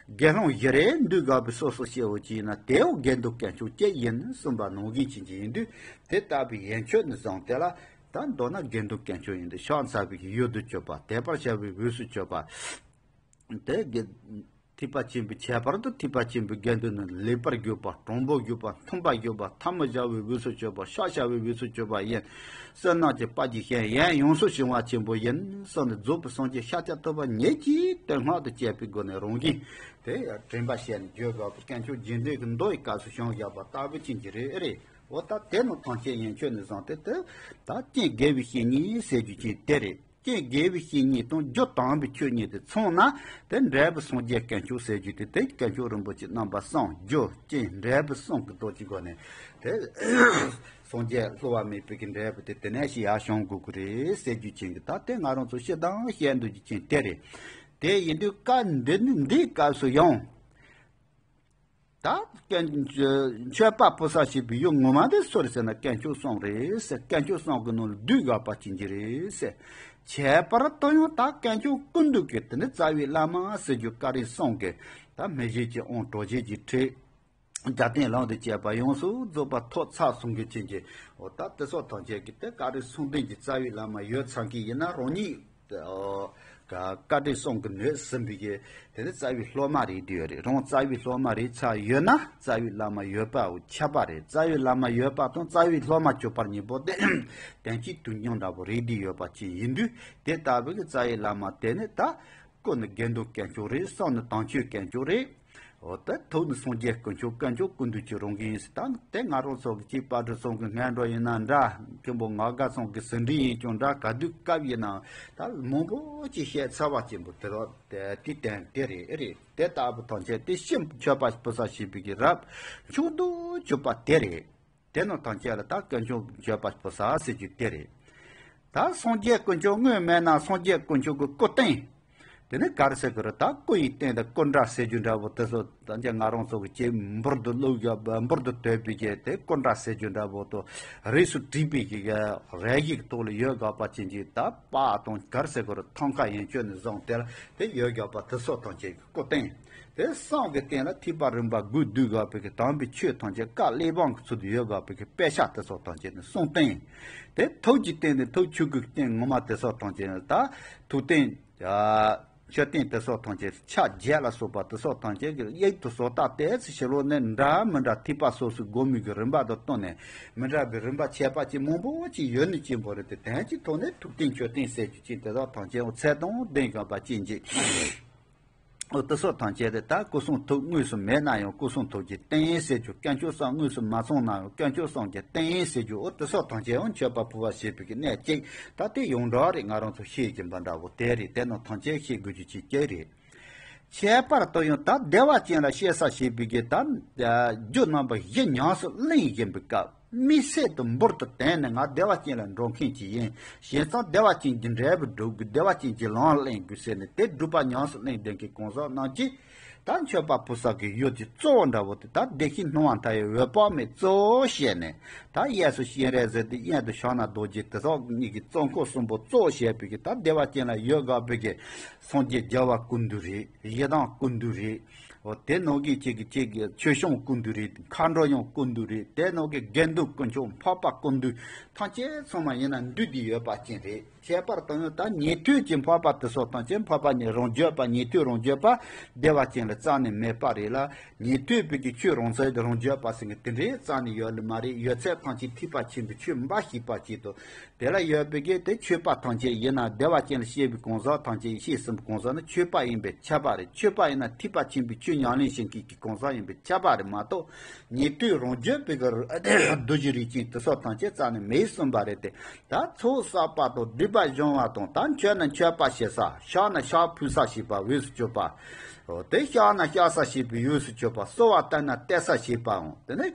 དགེ་སློང་བཞི་རེ་འདུས་འགག་པའི་སོ་སོ་སྐྱེ་བོ་ཅིག་ཡིན་ན་དེའོ་དགེ་འདུན་དཀོན་མཆོག་ཅིག་ཡིན་གསུངས་པ་ནང་བཞིན་ཅན་གྱི་ཡིན་དུས། དེ་ལྟ་བུའི་ཡན་ཆོད་ནས་བཟུང་སྟེ་ལ་ད་མདོར་ན་དགེ་འདུན་དཀོན་མཆོག་ཡིན་དུས་ཕྱག་འཚལ་བའི་གི་ཡུལ་དུ་གྱུར་པ། དད་པར་བྱ་བའི་དབུས་སུ་གྱུར་པ། དེ་དགེ་ཐེག་པ་ཆེན་པོའི་ཁྱད་པར་དུ་ཐེག་པ་ཆེན་པོའི་དགེ་འདུན་ནི་ལེགས་པར་གྱུར་པ། དྲང་པོར་གྱུར་པ། མཐུན་པར་གྱུར་པ། ཐལ་མོ་སྦྱར་བའི་དབུས་སུ་གྱུར་པ། ཕྱག་བྱ་བའི་དབུས་སུ་གྱུར་པ་ཡིན། བསོད་ནམས་ཀྱི་དཔལ་གྱི་ཞིང་ཡང་ཡོངས་སུ་བྱང་བ་ཆེན་པོ་ཡིན་གསུངས་ནས་རྫོགས་པའི་སངས་རྒྱས་ཤཱཀྱ་ཐུབ་པ་ཉིད་ཀྱིས་དོན་སྔགས་དང་བཅས་པའི་སྒོ་ནས་རང་བཞིན་དེ་དྲན་པ་བྱས་ནས་བརྗོད་དགོས་པ། དཀོན་མཆོག་རྗེས་འདྲིས་ཀྱི་མདོ་ཡི་སྐབས་སུ་བྱུང་བཞག་པ་ལྟ་བུ་ཅན་གྱི་རེད། ཨེ་རེད། འོ་ད་དེ་རྣམས་ཐམས་ཅད་ཡན་ཆོད་ནས་བཟུང་སྟེ་དེ་ད་རྐྱེན་དགེ་བའི་བཤེས་གཉེན་ཟེར་རྒྱུ་ཅན་དེ་རེད། རྐྱེན་དགེ་བའི་བཤེས་གཉེན་དང་རྒྱུ་དམ་པའི་ཆོས་གཉིས་དེ་ཚང་ན་དེ་འབྲས་བུ་སངས་རྒྱས་དཀོན་མཆོག་ཟེར་རྒྱུ་དེ་དེ་དཀོན་མཆོག་རིན་པོ་ཆེ་རྣམ་པ་གསུམ། རྒྱུ་རྐྱེན་འབྲས་བུ་གསུམ་གྱི་སྟོབས་ཀྱི་སྒོ་ནས་དེ་སངས་རྒྱས་བསླུ་བ་མེད་པའི་གི་འབྲས་བུ་དེ་དེ་ནས་ཞིག་ཡར་བྱུང་དགོས་ཀྱི་རེད་ཟེར་རྒྱུ་ཅན་གྱི་ད་དེ་ང་རང་ཚོ་སྤྱིར་བཏང་བཤད་འདོད་རྒྱུ་ཅན་དེ་རེད། དེ་ཡིན་དུས་སྐབས་འདི་ནི་འདིའི་སྐབས་སུ་ཡང་། ད་དཀོན་མཆོད་པ་ཕུལ་ས་བྱེད་པའི་ཡུལ་ངོ་མ་དེ་སུ་རེད་ཟེར་ན་དཀོན་མཆོག་གསུམ་རེད་ཟེར། དཀོན་མཆོག་གསུམ་གྱི་ནང་ལ་འདུས་འགག་པ་ཅན་གྱི་རེད་ཟེར། ཁྱད་པར་དུ་ཡང་ད་དཀོན་མཆོག་ཀུན་འདུས་ཀྱི་དེ་ནི་རྩ་བའི་བླ་མ་ཟེར་རྒྱུ་བཀའ་དྲིན་གསུམ་གྱི་ད་མི་བཞེད་ཀྱི་དབང་གྲོལ་བྱེད་ཀྱི་ཁྲིད། རྒྱབ་རྟེན་ལམ་དུ་བཅས་པ་ཡོངས་སུ་རྫོགས་པ་ཐོབ་ཚར་སོང་གི་ཅན་གྱི་འོ་ད་དེ་སོགས་ཐམས་ཅད་ཀྱི་དེ་བཀའ་དྲིན་གསུམ་ལྡན་གྱི་རྩ་བའི་བླ་མ་ཡོད་ཚར་གི་ཡིན་ན་རང་ཉིད། བཀའ་དྲིན་གསུམ་གྱི་ནོད་ཟིན་པའི་གི་དེ་ནི་རྩ་བའི་སློབ་མ་རེད་དེ་ཡོད་རེད། རང་རྩ་བའི་སློབ་མ་རེད་ཚར་ཡོད་ན་རྩ་བའི་བླ་མ་ཡོད་པའོ་ཁྱབ་པ་རེད། རྩ་བའི་བླ་མ་ཡོད་པ་དང་རྩ་བའི་སློབ་མ་གྱུར་པ་གཉིས་པོ་དེ་དོན་གཅིག་ཏུ་མཉམ་འདྲ་པོ་རེད་དེ་ཡོད་པ་ཅིག་ཡིན་དུས་དེ་ལྟ་བུའི་གི་རྩ་བའི་བླ་མ་དེ་ནི་ད་སྐུ་ནི་དགེ་འདུན་དཀོན་མཆོག་རེད། བསམ་ནི་དམ་ཆོས་དཀོན་མཆོག་རེད། འོ་ད་ཐུགས་ནི་སངས་རྒྱས་དཀོན་མཆོག་དཀོན་མཆོག་ཀུན་འདུས་ཀྱི་རང་བཞིན་ཡིན་ཟེར། ད་དེ་ང་རང་ཚོ་གི་ཅིག་དཔལ་སྤྲུལ་ཚང་གི་སྔོན་འགྲོ་ཡིན་ན་འདྲ། མཁན་པོ་ངག་དགའ་ཚང་གི་ཟིན་བྲིས་ཡིན་ཀྱང་འདྲ། ག་དུས་སྐབས་ཡིན་ན་ད་མང་པོ་ཅིག་བཤད་ཚར་བ་ཅན་པོ་དེ་རོ་དེ་དེ་དོན་དེ་རེད། ཨེ་རེད། དེ་ལྟ་བུ་ཐམས་ཅད་དེ་ཕྱིར་མཆོད་པ་ཕུལ་ས་བྱེད་པའི་གི་རབ་མཆོག་ཏུ་གྱུར་པ་དེ་རེད། དེ་རྣམས་ཐམས་ཅད་ལ་ད་དཀོན་མཆོག་མཆོད་པ་ཕུལ་ས་ཟེར་རྒྱུ་དེ་རེད། ད་སངས་རྒྱས་དཀོན་མཆོག་དངོས་མེད་ན་སངས་རྒྱས་དཀོན་མཆོག་གི་སྐུ་རྟེན། དེ་ནི་ག་རེ་ཟེར་གི་རེད། ད་སྐུ་ཡི་རྟེན་དང་སྐུ་འདྲ་ཟེར་རྒྱུ་འདྲ་པོ་དེ་ཚོ་ད་ཅི་ང་རང་ཚོ་གི་ཅིག་འབུར་དུ་བླུགས་ཡོད་པ། འབུར་དུ་དོད་པའི་གི་དེ་སྐུ་འདྲ་ཟེར་རྒྱུ་འདྲ་པོ་དང་རིས་སུ་བྲིས་པའི་གི་རས་ཡིག་ཐོག་ལ་ཡོད་དགོས་པ་ཅན་གྱི་ད་པ་དང་ག་རེ་ཟེར་གི་རེད། ཐང་ཀ་ཡན་ཆོད་ནས་བཟུང་སྟེ་ལ་དེ་ཡོད་དགོས་པ་དེ་སོགས་ཐམས་ཅད་ཀྱི་སྐུ་རྟེན། དེ་གསུམ་གྱི་རྟེན་ལ་ཐེག་པ་རིམ་པ་དགུས་བསྡུས་དགོས་པའི་གི་དམ་པའི་ཆོས་ཐམས་ཅད་བཀའ་གླེགས་བམ་གྱི་ཚུལ་དུ་ཡོད་དགོས་པའི་གི་དཔེ་ཆ་དེ་སོགས་ཐམས་ཅད་ནི་གསུང་རྟེན། དེ་ཐུགས་ཀྱི་རྟེན་དེ་ཐུགས་ཆོས་ཀྱི་རྟེན་ངོ་མ་དེ་སོགས་ཐམས་ཅད་ནི་ད་ཐུགས་རྟེན། མཆོད་རྟེན་དེ་སོགས་ཐམས་ཅད་ཕྱག་རྒྱ་ལ་སོགས་པ་དེ་སོགས་ཐམས་ཅད་ཀྱི་དབྱིབས་དུ་བཟོ་ལྟ་དེ་ཚོ་ཕྱི་ལོགས་ནས་འདྲ་མི་འདྲ་ཐེག་པ་སོ་སོའི་སྒོ་མོ་གི་རིམ་པ་དང་བསྟུན་ནས་མི་འདྲ་བའི་རིམ་པ་ཁྱད་པར་ཅན་མང་པོ་ཅིག་ཡོད་ནི་ཅན་པོ་རེད་དེ། དོན་གྱི་ཐོག་ནས་ཐུགས་རྟེན་མཆོད་རྟེན་ཟེར་རྒྱུ་ཅན་དེ་དག་ཐམས་ཅད་འོ་ཚད་དང་ལྡན་དགོས་པ་ཅན་གྱི། འོ་དེ་སོགས་ཐམས་ཅད་དེ་ད་སྐུ་གསུང་ཐུགས་དངོས་སུ་མེད་ན་ཡང་སྐུ་གསུང་ཐུགས་ཀྱི་རྟེན་ཟེར་རྒྱུ། དཀོན་མཆོག་གསུམ་དངོས་སུ་མ་ཚང་ན་ཡང་དཀོན་མཆོག་གསུམ་གྱི་རྟེན་ཟེར་རྒྱུ། འོ་དེ་སོགས་ཐམས་ཅད་ཡང་མཆོད་པ་ཕུལ་བ་ཞེས་པའི་གི་གནད་གཅིག་ད་དེ་ཡོངས་གྲགས་རེད། ང་རང་ཚོ་ཤེས་ཀྱིན་པ་འདྲ་བོ་དེ་རེད། དེ་རྣམས་ཐམས་ཅད་ཤེས་དགོས་རྒྱུ་ཅིག་ཅིག་རེད། ཁྱད་པར་དུ་ཡང་ད་བདེ་བ་ཅན་ལ་སྐྱེ་ས་ཞེས་པའི་གི་ད་རྒྱུ་རྣམ་པ་བཞི་ཉམས་སུ་ལེན་བཞིན་པའི་སྐབས། དམིགས་བསལ་དུ་འབུར་དུ་དོན་ནས་ང་བདེ་བ་ཅན་ལ་འགྲོ་མཁན་ཅིག་ཡིན། བྱས་ཙང་བདེ་བ་ཅན་གྱི་འབྲས་བུ་སྒྲུབ་དགོས། བདེ་བ་ཅན་གྱི་ལམ་ལེན་དགོས་ཟེར་ནས་དེ་སྒྲུབ་པ་ཉམས་སུ་ལེན་བསྡད་མཁན་གང་ཟག་རྣམས་ཀྱིས་ད་མཆོད་པ་ཕུལ་ས་གི་ཡུལ་གྱི་གཙོ་བོ་འདྲ་བོ་དེ་ད་བདེ་གཤེགས་སྣང་བ་མཐའ་ཡས་འོད་དཔག་མེད་གཙོ་བོ་བཤད་ནས། ད་གཡས་སུ་སྤྱན་རས་གཟིགས་ཏེ་གཡོན་དུ་ཕྱག་ན་རྡོ་རྗེ་དེ་སོགས་གཉིས་ཀྱི་གཙོ་འཁོར་གསུམ་པོ་གཙོ་བོ་བཤད་པའི་གི་ད་བདེ་བ་ཅན་ལ་ཡོད་དགོས་པའི་གི་སངས་རྒྱས་རྒྱལ་བ་ཀུན་འདུས་རེད། ཡི་དམ་ཀུན་འདུས་རེད། འོ་དེ་ནང་གི་གཅིག་གི་གཅིག་གི་ཆོས་སྐྱོང་ཀུན་འདུས་རེད། མཁའ་འགྲོ་ཡང་ཀུན་འདུས་རེད། དེ་ནང་གི་དགེ་འདུན་དཀོན་མཆོག་འཕགས་པ་ཀུན་འདུས་ཐམས་ཅད་ཚང་མ་ཡིན་ན་འདུས་ཏེ་ཡོད་པ་ཅན་རེད། ཁྱད་པར་དུ་ཡང་ད་ཉན་ཐོས་ཀྱི་འཕགས་པ་དེ་སོགས་ཐམས་ཅད་འཕགས་པ་ཉིད་རང་རྒྱུད་པ་ཉན་ཐོས་རང་རྒྱུད་པ་བདེ་བ་ཅན་ལ་རྩ་ནས་མེད་པ་རེད་ལ། ཉན་ཐོས་པའི་གི་ཆོས་རང་ཚུལ་དེ་རང་རྒྱུད་པ་ཟེར་མཁན་དེ་འདྲའི་རྩ་ནས་ཡོད་ལེ་མ་རེད། ཡོད་ཚད་ཐམས་ཅད་ཐེག་པ་ཆེན་པོའི་ཆོས་འབའ་ཞིག་པ་ཅིག་ཏུ། དེ་ལ་ཡོད་པའི་གི་དེ་ཆོས་པ་ཐམས་ཅད་ཡིན་ན་བདེ་བ་ཅན་ལ་སྐྱེས་པའི་གང་ཟག་ཐམས་ཅད་ཤེས་ཟིན་པའི་གང་ཟག་ནི་ཆོས་པ་ཡིན་པས་ཁྱབ་པ་རེད། ཆོས་པ་ཡིན་ན་ཐེག་པ་ཆེན་པོའི་ཆོས་ཉམས་ལེན་བྱེད་མཁན་གྱི་གང་ཟག་ཡིན་པས་ཁྱབ་པ་རེད་མ་གཏོགས། ཉན་ཐོས་རང་རྒྱུད་པའི་གི་རྡོ་རྗེ་རིགས་ཅན་དེ་སོགས་ཐམས་ཅད་རྩ་ནས་མེད་གསུངས་པ་རེད་དེ། ད་ཚོགས་བསགས་པ་དང་སྒྲིབ་པ་སྦྱོང་བ་དང་ད་མཆོད་ན་མཆོད་པ་བྱེད་ས། ཕྱག་ན་ཕྱག་ཕུལ་ས་བྱེད་པ་དབུས་སུ་གྱུར་པ། འོ་དེ་བཤགས་ན་བཤགས་ས་བྱེད་པའི་དབུས་སུ་གྱུར་པ། གསོལ་བ་བཏབ་ན་གཏད་ས་བྱེད་པའང་དེ་ནི།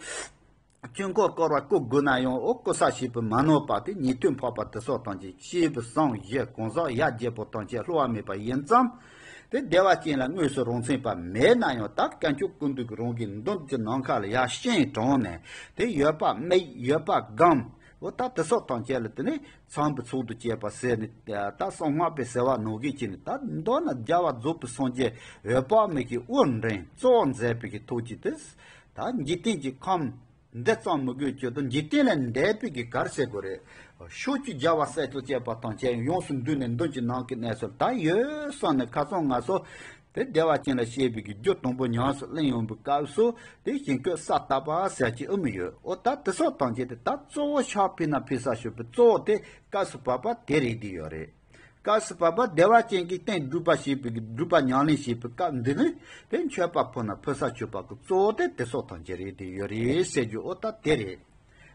ཆོས་འཁོར་བསྐོར་བ་བསྐོར་དགོས་ན་ཡང་འོ་བསྐོར་ས་ཞེས་པའི་མ་ནོར་བ་དེ་ཉན་ཐོས་འཕགས་པ་དེ་སོགས་དང་བཅས་སྐྱེས་བུ་བཟང་ཞི་གང་ཟག་ཡ་བརྒྱད་པོ་དང་བཅས་བསླུ་བ་མེད་པ་ཡིན་ཙང་། དེ་བདེ་བ་ཅན་ལ་དངོས་སུ་རང་མཚན་པ་མེད་ན་ཡང་ད་དཀོན་མཆོག་ཀུན་འདུས་ཀྱི་རང་གི་མདུན་གྱི་ནམ་མཁའ་ལ་ཡར་སྤྱན་དྲངས་ནས་དེ་ཡོད་པ་དམིགས་ཡོད་པ་སྒོམ། འོ་ད་དེ་སོགས་དང་བཅས་ལ་དེ་ནི་ཚངས་པའི་ཚོགས་དང་བཅས་པ་ཟེར་ནས་ད་གསང་སྔགས་པའི་ཟེར་བ་ནང་བཞིན་བྱས་ནས་ད་མདོར་ན་རྒྱལ་བ་རྫོགས་པའི་སངས་རྒྱས་འོད་དཔག་མེད་ཀྱི་དབུ་འདྲེན་གཙོ་བོ་མཛད་པའི་གི་ཐུགས་ཀྱི་དེ་ད་འཇིག་རྟེན་གྱི་ཁམས་འདི་ཙམ་མི་དགོས་ཀྱི་དང་འཇིག་རྟེན་ལས་འདས་པའི་གི་གར་ཟེར་དགོས་རེད། ཕྱོགས་བཅུའི་རྒྱལ་བ་སྲས་དང་བཅས་པ་དང་བཅས་ཡོངས་སུ་འདུས་ནས་མདུན་གྱི་ནམ་མཁའི་གནས་སུ་ད་ཡོད་བསམ་ནས་ཁ་སང་ང་ཚོ་དེ་བདེ་བ་ཅན་ལ་བཤད་པའི་གི་རྒྱུ་དང་པོ་ཉམས་སུ་ལེན་ཡོང་བའི་སྐབས་སུ་དེ་ཞིང་བཀོད་ས་བཏབ་པ་ཟེར་གྱི་ཨེ་མི་ཡོད། འོ་ད་དེ་སོགས་དང་བཅས་ཏེ་ད་གཙོ་བོ་ཕྱག་ཕུལ་ན་ཕུལ་ས་ཞུ་བའི་གཙོ་བོ་དེ་སྐབས་སུ་བབ་པ་དེ་རེད་དེ་ཡོད་རེད། སྐབས་སུ་བབ་པ་བདེ་བ་ཅན་གྱི་རྟེན་སྒྲུབ་པ་བྱེད་པའི་སྒྲུབ་པ་ཉམས་ལེན་བྱེད་པའི་སྐབས་འདི་ནི་དེ་མཆོད་པ་ཕུལ་ན་ཕུལ་ས་མཆོད་པ་གི་གཙོ་བོ་དེ་དེ་སོགས་དང་བཅས་རེད་དེ་ཡོད་རེད་ཟེར་རྒྱུ་འོ་ད་དེ་རེད།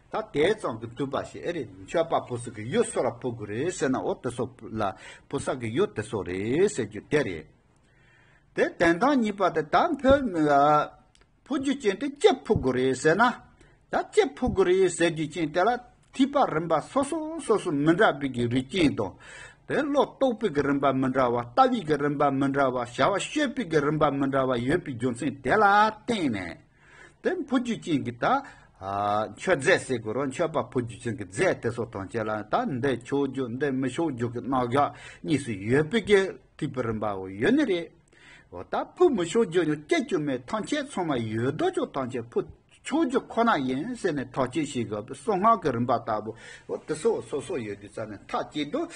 ད་དེ་ཙམ་གྱིས་ཐུབ་པ་ཞིག་ཨེ་རེད། མཆོད་པ་ཕུལ་ས་གི་ཡུལ་སུ་ལ་ཕུལ་དགོས་རེད་ཟེར་ན་འོ་དེ་སོགས་ལ་ཕུལ་ས་གི་ཡུལ་དེ་སོགས་རེད་ཟེར་རྒྱུ་དེ་རེད། དེ་དོན་དག་གཉིས་པ་དེ་ད་ཕུལ་ཕུལ་རྒྱུ་ཅན་དེ་ཅི་ཕུལ་དགོས་རེད་ཟེར་ན། ད་ཅི་ཕུལ་དགོས་རེད་ཟེར་རྒྱུ་ཅན་དེ་ལ་ཐེག་པ་རིམ་པ་སོ་སོ་སོ་སོ་མི་འདྲ་བའི་གི་རིགས་ཅན་དང་། དེ་བློ་རྟོགས་པའི་གི་རིམ་པ་མི་འདྲ་བ། ལྟ་བའི་གི་རིམ་པ་མི་འདྲ་བ། བྱ་བ་སྤྱོད་པའི་གི་རིམ་པ་མི་འདྲ་བ་ཡོད་པའི་རྒྱུ་མཚན་དེ་ལ་བརྟེན་ནས། དེ་ཕུལ་རྒྱུ་ཅན་གྱི་ད་མཆོད་རྫས་ཟེར་དགོས་རེད། མཆོད་པ་ཕུལ་རྒྱུ་ཅན་གྱི་རྫས་དེ་སོགས་དང་བཅས་ལ་ད་འདི་མཆོག་རྒྱུ་འདི་མི་མཆོག་རྒྱུ་གི་རྣམ་གཞག་གཉིས་སུ་ཡོད་པའི་གི་ཐེག་པའི་རིམ་པའོ་ཡོད་ནི་རེད། འོ་ད་ཕུལ་མི་མཆོག་རྒྱུ་ཡང་སྐྱེ་རྒྱུ་མེད། ཐམས་ཅད་ཚང་མ་ཡོད་དོ་ཅོག་ཐམས་ཅད་ཕུལ་མཆོག་རྒྱུ་ཁོ་ན་ཡིན་ཟེར་ནས་ཐག་གཅོད་བྱེད་དགོས་པའི་གསང་སྔགས་ཀྱི་རིམ་པ་ལྟ་བུ་འོ་དེ་སོགས་སོ་སོ་ཡོད་དུས་ཙམ་ནས་ཐག་གཅོད་དུ།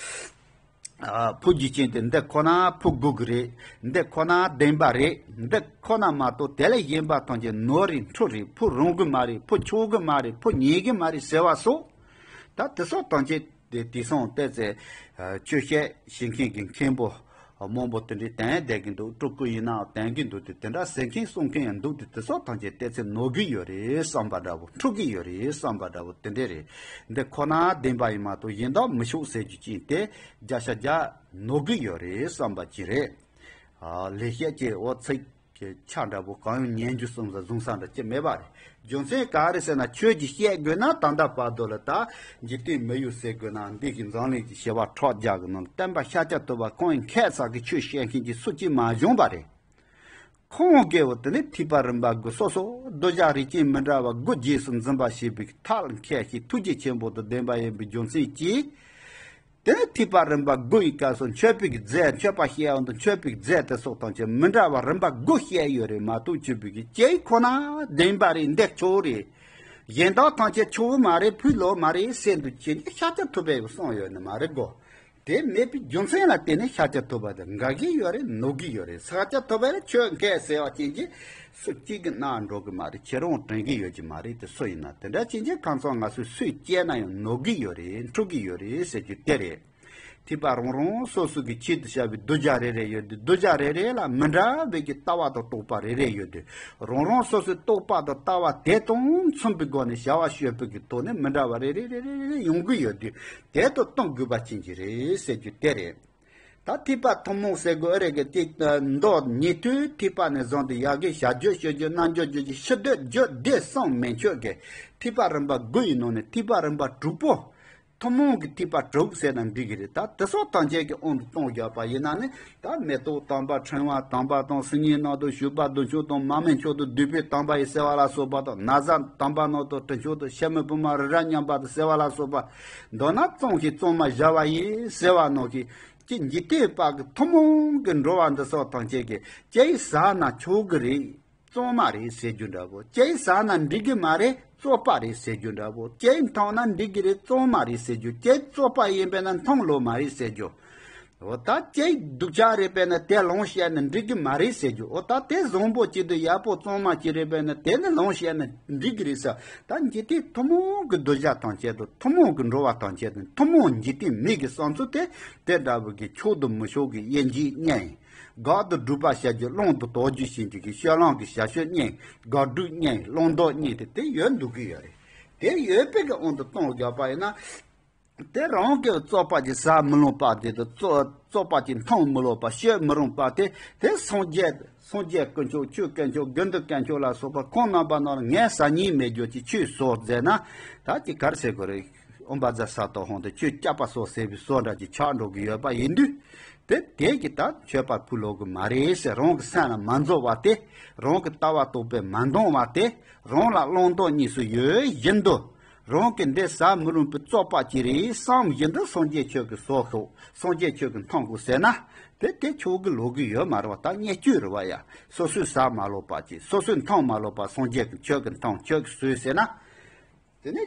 ཕུལ་རྒྱུ་ཅན་དེ་འདི་ཁོ་ན་ཕུལ་དགོས་ཀྱི་རེད། འདི་ཁོ་ན་བདེན་པ་རེད། འདི་ཁོ་ན་མ་གཏོགས་དེ་ལས་གཞན་པ་ཐམས་ཅད་ནོར་རེད་འཁྲུལ་རེད། ཕུལ་རུང་གི་མ་རེད། ཕུལ་ཆོག་གི་མ་རེད། ཕུལ་ཉན་གི་མ་རེད་ཟེར་བ་སོགས། ད་དེ་སོགས་ཐམས་ཅད་དེ་དེང་སང་བལྟས་ཚེ་ཆོས་བཤད་བྱེད་མཁན་གྱི་མཁན་པོ་མང་པོ་དེ་འདྲའི་དོན་བསྡད་ཀྱི་འདུག་སྤྲུལ་སྐུ་ཡིན་ནའང་དོན་གྱི་འདུག་སྟེ་དེ་འདྲ་ཟེར་མཁན་གསུང་མཁན་ཡང་འདུག་སྟེ་དེ་སོགས་ཐམས་ཅད་བལྟས་ཚེ་ནོར་གི་ཡོད་རེད་བསམ་པ་འདྲ་བོ་འཁྲུལ་གི་ཡོད་རེད་བསམ་པ་འདྲ་བོ་དེ་འདྲ་རེད། འདི་ཁོ་ན་བདེན་པ་ཡིན་མ་གཏོགས་གཞན་དག་མི་ཆོག་ཟེར་རྒྱུ་ཅན་དེ་བརྒྱ་ཆ་བརྒྱ་ནོར་གི་ཡོད་རེད་བསམ་པ་ཅིག་རེད། ཨ་ལེགས་བཤད་ཀྱི་འོ་ཚིག་གི་ཆ་འདྲ་པོ་གང་ཡང་ཉན་རྒྱུ་བསམ་ས་བཟུང་ས་འདྲ་ཅི་མེད་པ་རེད། རྒྱུ་མཚན་ག་རེ་ཟེར་ན་ཆོས་ཀྱི་བཤད་དགོས་ན་ད་ལྟ་བར་དུ་ལ་ད་འཇིག་རྟེན་མི་ཡུལ་ཟེར་དགོས་ན་འདི་གི་འཛམ་གླིང་གི་བྱེ་བ་ཕྲག་བརྒྱ་གི་ནང་ལ་སྟོན་པ་ཤཱཀྱ་ཐུབ་པ་ཁོང་ཡི་མཁས་ཚག་གི་ཆོས་བཤད་མཁན་གྱི་སུ་གཅིག་མ་བྱུང་བ་རེད། ཁོང་གིས་འོ་དེ་ནི་ཐེག་པ་རིམ་པ་དགུ་སོ་སོ་གདུལ་བྱ་རིགས་ཅན་མི་འདྲ་བ་དགུ་རྗེས་སུ་འཛིན་པ་ཞེས་པའི་ཐབས་ལ་མཁས་ཤིང་ཐུགས་རྗེ་ཆེན་པོ་དང་ལྡན་པ་ཡིན་པའི་རྒྱུ་མཚན་གྱིས། དེ་ནི་ཐེག་པ་རིམ་པ་དགུ་ཡི་སྐབས་སུ་མཆོད་པའི་རྫས་མཆོད་པ་བཤད་པ་དང་མཆོད་པའི་རྫས་དེ་སོགས་དང་བཅས་མི་འདྲ་བ་རིམ་པ་དགུ་བཤད་ཡོད་རེད་མ་གཏོགས་མཆོད་པའི་གི་ཁོ་ན་བདེན་པ་རེད། འདི་ཆོག་རེད། གཞན་དག་ཐམས་ཅད་ཆོག་གི་མ་རེད། ཕུལ་ལོ་མ་རེད་ཟེར་འདུག་ཅེས་ཤཱཀྱ་ཐུབ་པས་གསུངས་ཡོད་ནི་མ་རེད་གོ། དེ་མེད་པའི་རྒྱུ་མཚན་ལ་བརྟེན་ནས་ཤཱཀྱ་ཐུབ་པ་དེ་དགའ་གི་ཡོད་རེད། ནོར་གི་ཡོད་རེད། ཤཱཀྱ་ཐུབ་པ་ལ་ཆོས་མཁས་ཟེར་བ་ཅན་གྱི་སུ་གཅིག་གི་ནང་འགྲོ་གི་མ་རེད། ཁྱེད་རང་དྲན་གི་ཡོད་ཀྱི་མ་རེད། དེ་སུ་ཡིན་ན་དེ་འདྲ་ཅན་གྱི་ཁམས་ཚང་ང་སུས་སུས་བསྐྱལ་ན་ཡང་ནོར་གི་ཡོད་རེད། འཁྲུལ་གི་ཡོད་རེད་ཟེར་རྒྱུ་དེ་རེད། ཐེག་པ་རང་རང་སོ་སོ་གི་ཆེད་དུ་བྱ་བའི་གདུལ་བྱ་རེ་རེ་ཡོད་དུས་གདུལ་བྱ་རེ་རེ་ལ་མི་འདྲ་བའི་གི་ལྟ་བ་དང་རྟོགས་པ་རེ་རེ་ཡོད་དུས་རང་རང་སོ་སོའི་རྟོགས་པ་དང་ལྟ་བ་དེ་དང་མཚུངས་པའི་སྒོ་ནས་བྱ་བ་སྤྱོད་པའི་གི་ཐོག་ནས་མི་འདྲ་བ་རེ་རེ་རེ་རེ་རེ་ཡོང་གི་ཡོད་དུས་དེ་དང་གཏོང་དགོས་པ་ཅན་གྱི་རེད་ཟེར་རྒྱུ་དེ་རེད། ད་ཐེག་པ་ཐུན་མོང་ཟེར་དགོས་ཨེ་རེད་གི་དེ་མདོ་ཉན་ཐོས་ཐེག་པ་ནས་བཟུང་སྟེ་ཡ་གི་བྱ་རྒྱུད་སྤྱོད་རྒྱུད་རྣལ་འབྱོར་རྒྱུད་ཀྱི་ཕྱི་སྡོད་རྒྱུད་སྡེ་གསུམ་མན་ཆད་ཀྱི་ཐེག་པ་རིམ་པ་དགུ་ཡི་ནང་ནས་ཐེག་པ་རིམ་པ་དྲུག་པོ། ཐུན་མོང་གི་ཐེག་པ་དྲུག་ཟེར་ན་འགྲིག་གི་རེད། ད་དེ་སོགས་ཐམས་ཅད་ཀྱི་དབང་དུ་གཏོང་བཞག་པ་ཡིན་ན་ནི་ད་མེ་ཏོག་དམ་པ་ཕྲེང་བ་དམ་པ་དང་སིལ་སྙན་ནང་དུ་བཞུགས་པ་བདུད་མཆོག་དང་མ་མོའི་མཆོག་ཏུ་བསྡུས་པའི་དམ་པ་ཡི་ཟེར་བ་ལ་སོགས་པ་དང་ན་བཟའ་དམ་པ་ནང་དུ་དྲི་མཆོག་ཏུ་ཤ་མེད་བུ་མོ་རི་རབ་མཉམ་པ་དང་ཟེར་བ་ལ་སོགས་པ་མདོར་ན་གཙང་ཞིང་གཙང་མ་བཞག་པ་ཡིན་ཟེར་བ་ནང་བཞིན་གྱི་འཇིག་རྟེན་པ་གི་ཐུན་མོང་གི་འགྲོ་བ་འདི་སོགས་ཐམས་ཅད་ཀྱི་ཅི་ཟ་ན་ཆོག་གི་རེད། གཙང་མ་རེད་ཟེར་རྒྱུ་འདྲ་པོ། ཅི་ཟ་ན་འགྲིག་གི་མ་རེད། བཙོག་པ་རེད་ཟེར་རྒྱུ་འདྲ་པོ། ཅི་འཐུང་ན་འགྲིག་གི་རེད། གཙང་མ་རེད་ཟེར་རྒྱུ། ཅི་བཙོག་པ་ཡིན་པས་ན་འཐུང་ལོ་མ་རེད་ཟེར་རྒྱུ། འོ་ད་ཅི་སྡུག་ཅག་རེད་པས་ན་དེ་ལོངས་སྤྱད་ན་འགྲིག་གི་མ་རེད་ཟེར་རྒྱུ། འོ་ད་དེ་བཟང་པོ་ཅིག་དང་ཡག་པོ་གཙང་མ་ཅིག་རེད་པས་ན་དེ་ནི་ལོངས་སྤྱད་ན་འགྲིག་གི་རེད་ཟེར། ད་འཇིག་རྟེན་ཐུན་མོང་གི་གདུལ་བྱ་ཐམས་ཅད་དང་ཐུན་མོང་གི་འགྲོ་བ་ཐམས་ཅད་དང་ཐུན་མོང་འཇིག་རྟེན་མི་གི་བསམ་ཚུལ་དེ་དེ་འདྲ་བོ་གི་མཆོག་དང་མི་མཆོག་གི་དབྱེ་འབྱེད་གཉིས། དགག་དང་སྒྲུབ་པ་བྱ་རྒྱུ། བླང་དང་དོར་རྒྱུ་བྱེད་རྒྱུ་གི་སྤྱོད་ལམ་གྱི་བྱ་སྤྱོད་གཉིས། དགག་སྒྲུབ་གཉིས། བླང་དོར་གཉིས་དེ་དེ་ཡོད་འདུག་གི་ཡོད་རེད། དེ་ཡོད་པའི་གི་དབང་དུ་གཏོང་དགོས་པ་ཡིན་ན། དེ་རང་གི་བཙོག་པ་ཅིག་ཟ་མི་ལོང་པ་དེ་དང་བཙོག་བཙོག་པ་ཅིག་འཐུང་མི་ལོང་པ། ཤོད་མི་རུང་པ་དེ་དེ་སངས་རྒྱས་སངས་རྒྱས་དཀོན་མཆོག་ཆོས་དཀོན་མཆོག་དགེ་འདུན་དཀོན་མཆོག་ལ་སོགས་པ་ཁོང་རྣམ་པ་རྣམས་ལ་ངས་ཟ་སྙིང་མེད་རྒྱུ་ཅིག་ཁྱོད་ཟོ་ཟེར་ན། ད་ཅིག་ག་རེ་ཟེར་དགོས་རེད། ཨོཾ་བཛྲ་སཏྭ་ཧཱུྃ་དང་ཆོས་སྐྱག་པ་ཟོ་ཟེར་བའི་བཟོ་འདྲ་ཅིག་ཆགས་འགྲོ་གི་ཡོད་པ་ཡིན་དུས། དེ་དེ་གི་ད་མཆོད་པ་ཕུལ་ལོང་གི་མ་རེད་ཟེར། རང་གི་སེམས་ལ་མ་འཛོལ་བ་དེ། རང་གི་ལྟ་བ་རྟོགས་པས་མ་འདང་བ་དེ། རང་ལ་བླང་དོར་གཉིས་སུ་ཡོད་བཞིན་དུ། རང་གི་འདི་ཟ་མི་རུང་པའི་བཙོག་པ་ཅིག་རེད་བསམ་བཞིན་དུ་སངས་རྒྱས་ཆོས་ཀྱི་བཟོ་ཤོག་སངས་རྒྱས་ཆོས་ཀྱི་འཐུང་དགོས་ཟེར་ན། དེ་དེ་ཆོས་ཀྱི་ལོང་གི་ཡོད་མ་རེད་བ། ད་བརྙས་བཅོས་རེད་བ་ཡ། སོ་སོས་ཟ་མ་ལོང་པ་ཅིག་སོ་སོས་འཐུང་མ་ལོང་པ་སངས་རྒྱས་ཀྱི་ཆོས་ཀྱི་འཐུང་ཆོས་ཀྱི་ཟོས་ཟེར་ན། དེ་ནི།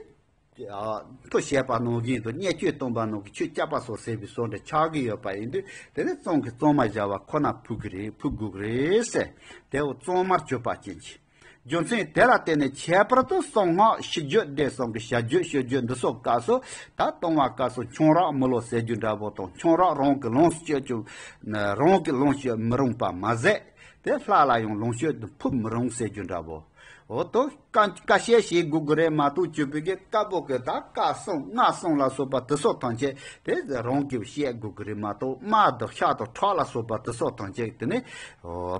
ཨ། མཐུ་བྱས་པ་ནང་བཞིན་དུ་བརྙས་བཅོས་བཏང་པ་ནང་གི་ཆོས་སྐྱག་པ་ཟོ་ཟེར་བའི་བཟོ་འདྲ་ཆགས་ཀྱི་ཡོད་པ་ཡིན་དུས། དེ་ནི་བཙོང་གི་བཙོང་མ་བཞག་པ་ཁོ་ན་ཕུལ་གི་རེད། ཕུལ་དགོས་ཀྱི་རེད་ཟེར། དེ་འོ་བཙོང་མར་གྱུར་པ་ཅན་གྱི། རྒྱུ་མཚན་དེ་ལ་བརྟེན་ནས་ཁྱད་པར་དུ་གསང་སྔགས་ཕྱི་རྒྱུད་སྡེ་གསུམ་གྱི་བྱ་རྒྱུད་སྤྱོད་རྒྱུད་འདི་སོགས་སྐབས་སུ། ད་བཏང་བ་སྐབས་སུ་ཆང་རག་མི་ལོ་ཟེར་རྒྱུ་འདྲ་པོ་དང་། ཆང་རག་རང་གི་ལོངས་སུ་སྤྱོད་རྒྱུ། རང་གི་ལོངས་སྤྱོད་མི་རུང་པ་མ་ཟད། དེ་ལྷ་ལ་ཡང་ལོངས་སྤྱོད་དུ་ཕུལ་མི་རུང་ཟེར་རྒྱུ་འདྲ་པོ། འོ་དོ། བཀའ་བཀའ་བཤད་བྱེད་དགོས་ཀྱི་རེད་མ་གཏོགས། བཅུ་པའི་གི་བཀའ་པོད་ཀྱི་ད་བཀའ་གསུང་སྔགས་གསུང་ལ་སོགས་པ་དེ་སོགས་ཐམས་ཅད་དེ་རང་གིས་བཤད་དགོས་ཀྱི་རེད་མ་གཏོགས། དམག་དང་ཤ་དང་ཁྲག་ལ་སོགས་པ་དེ་སོགས་ཐམས་ཅད་དེ་ནི་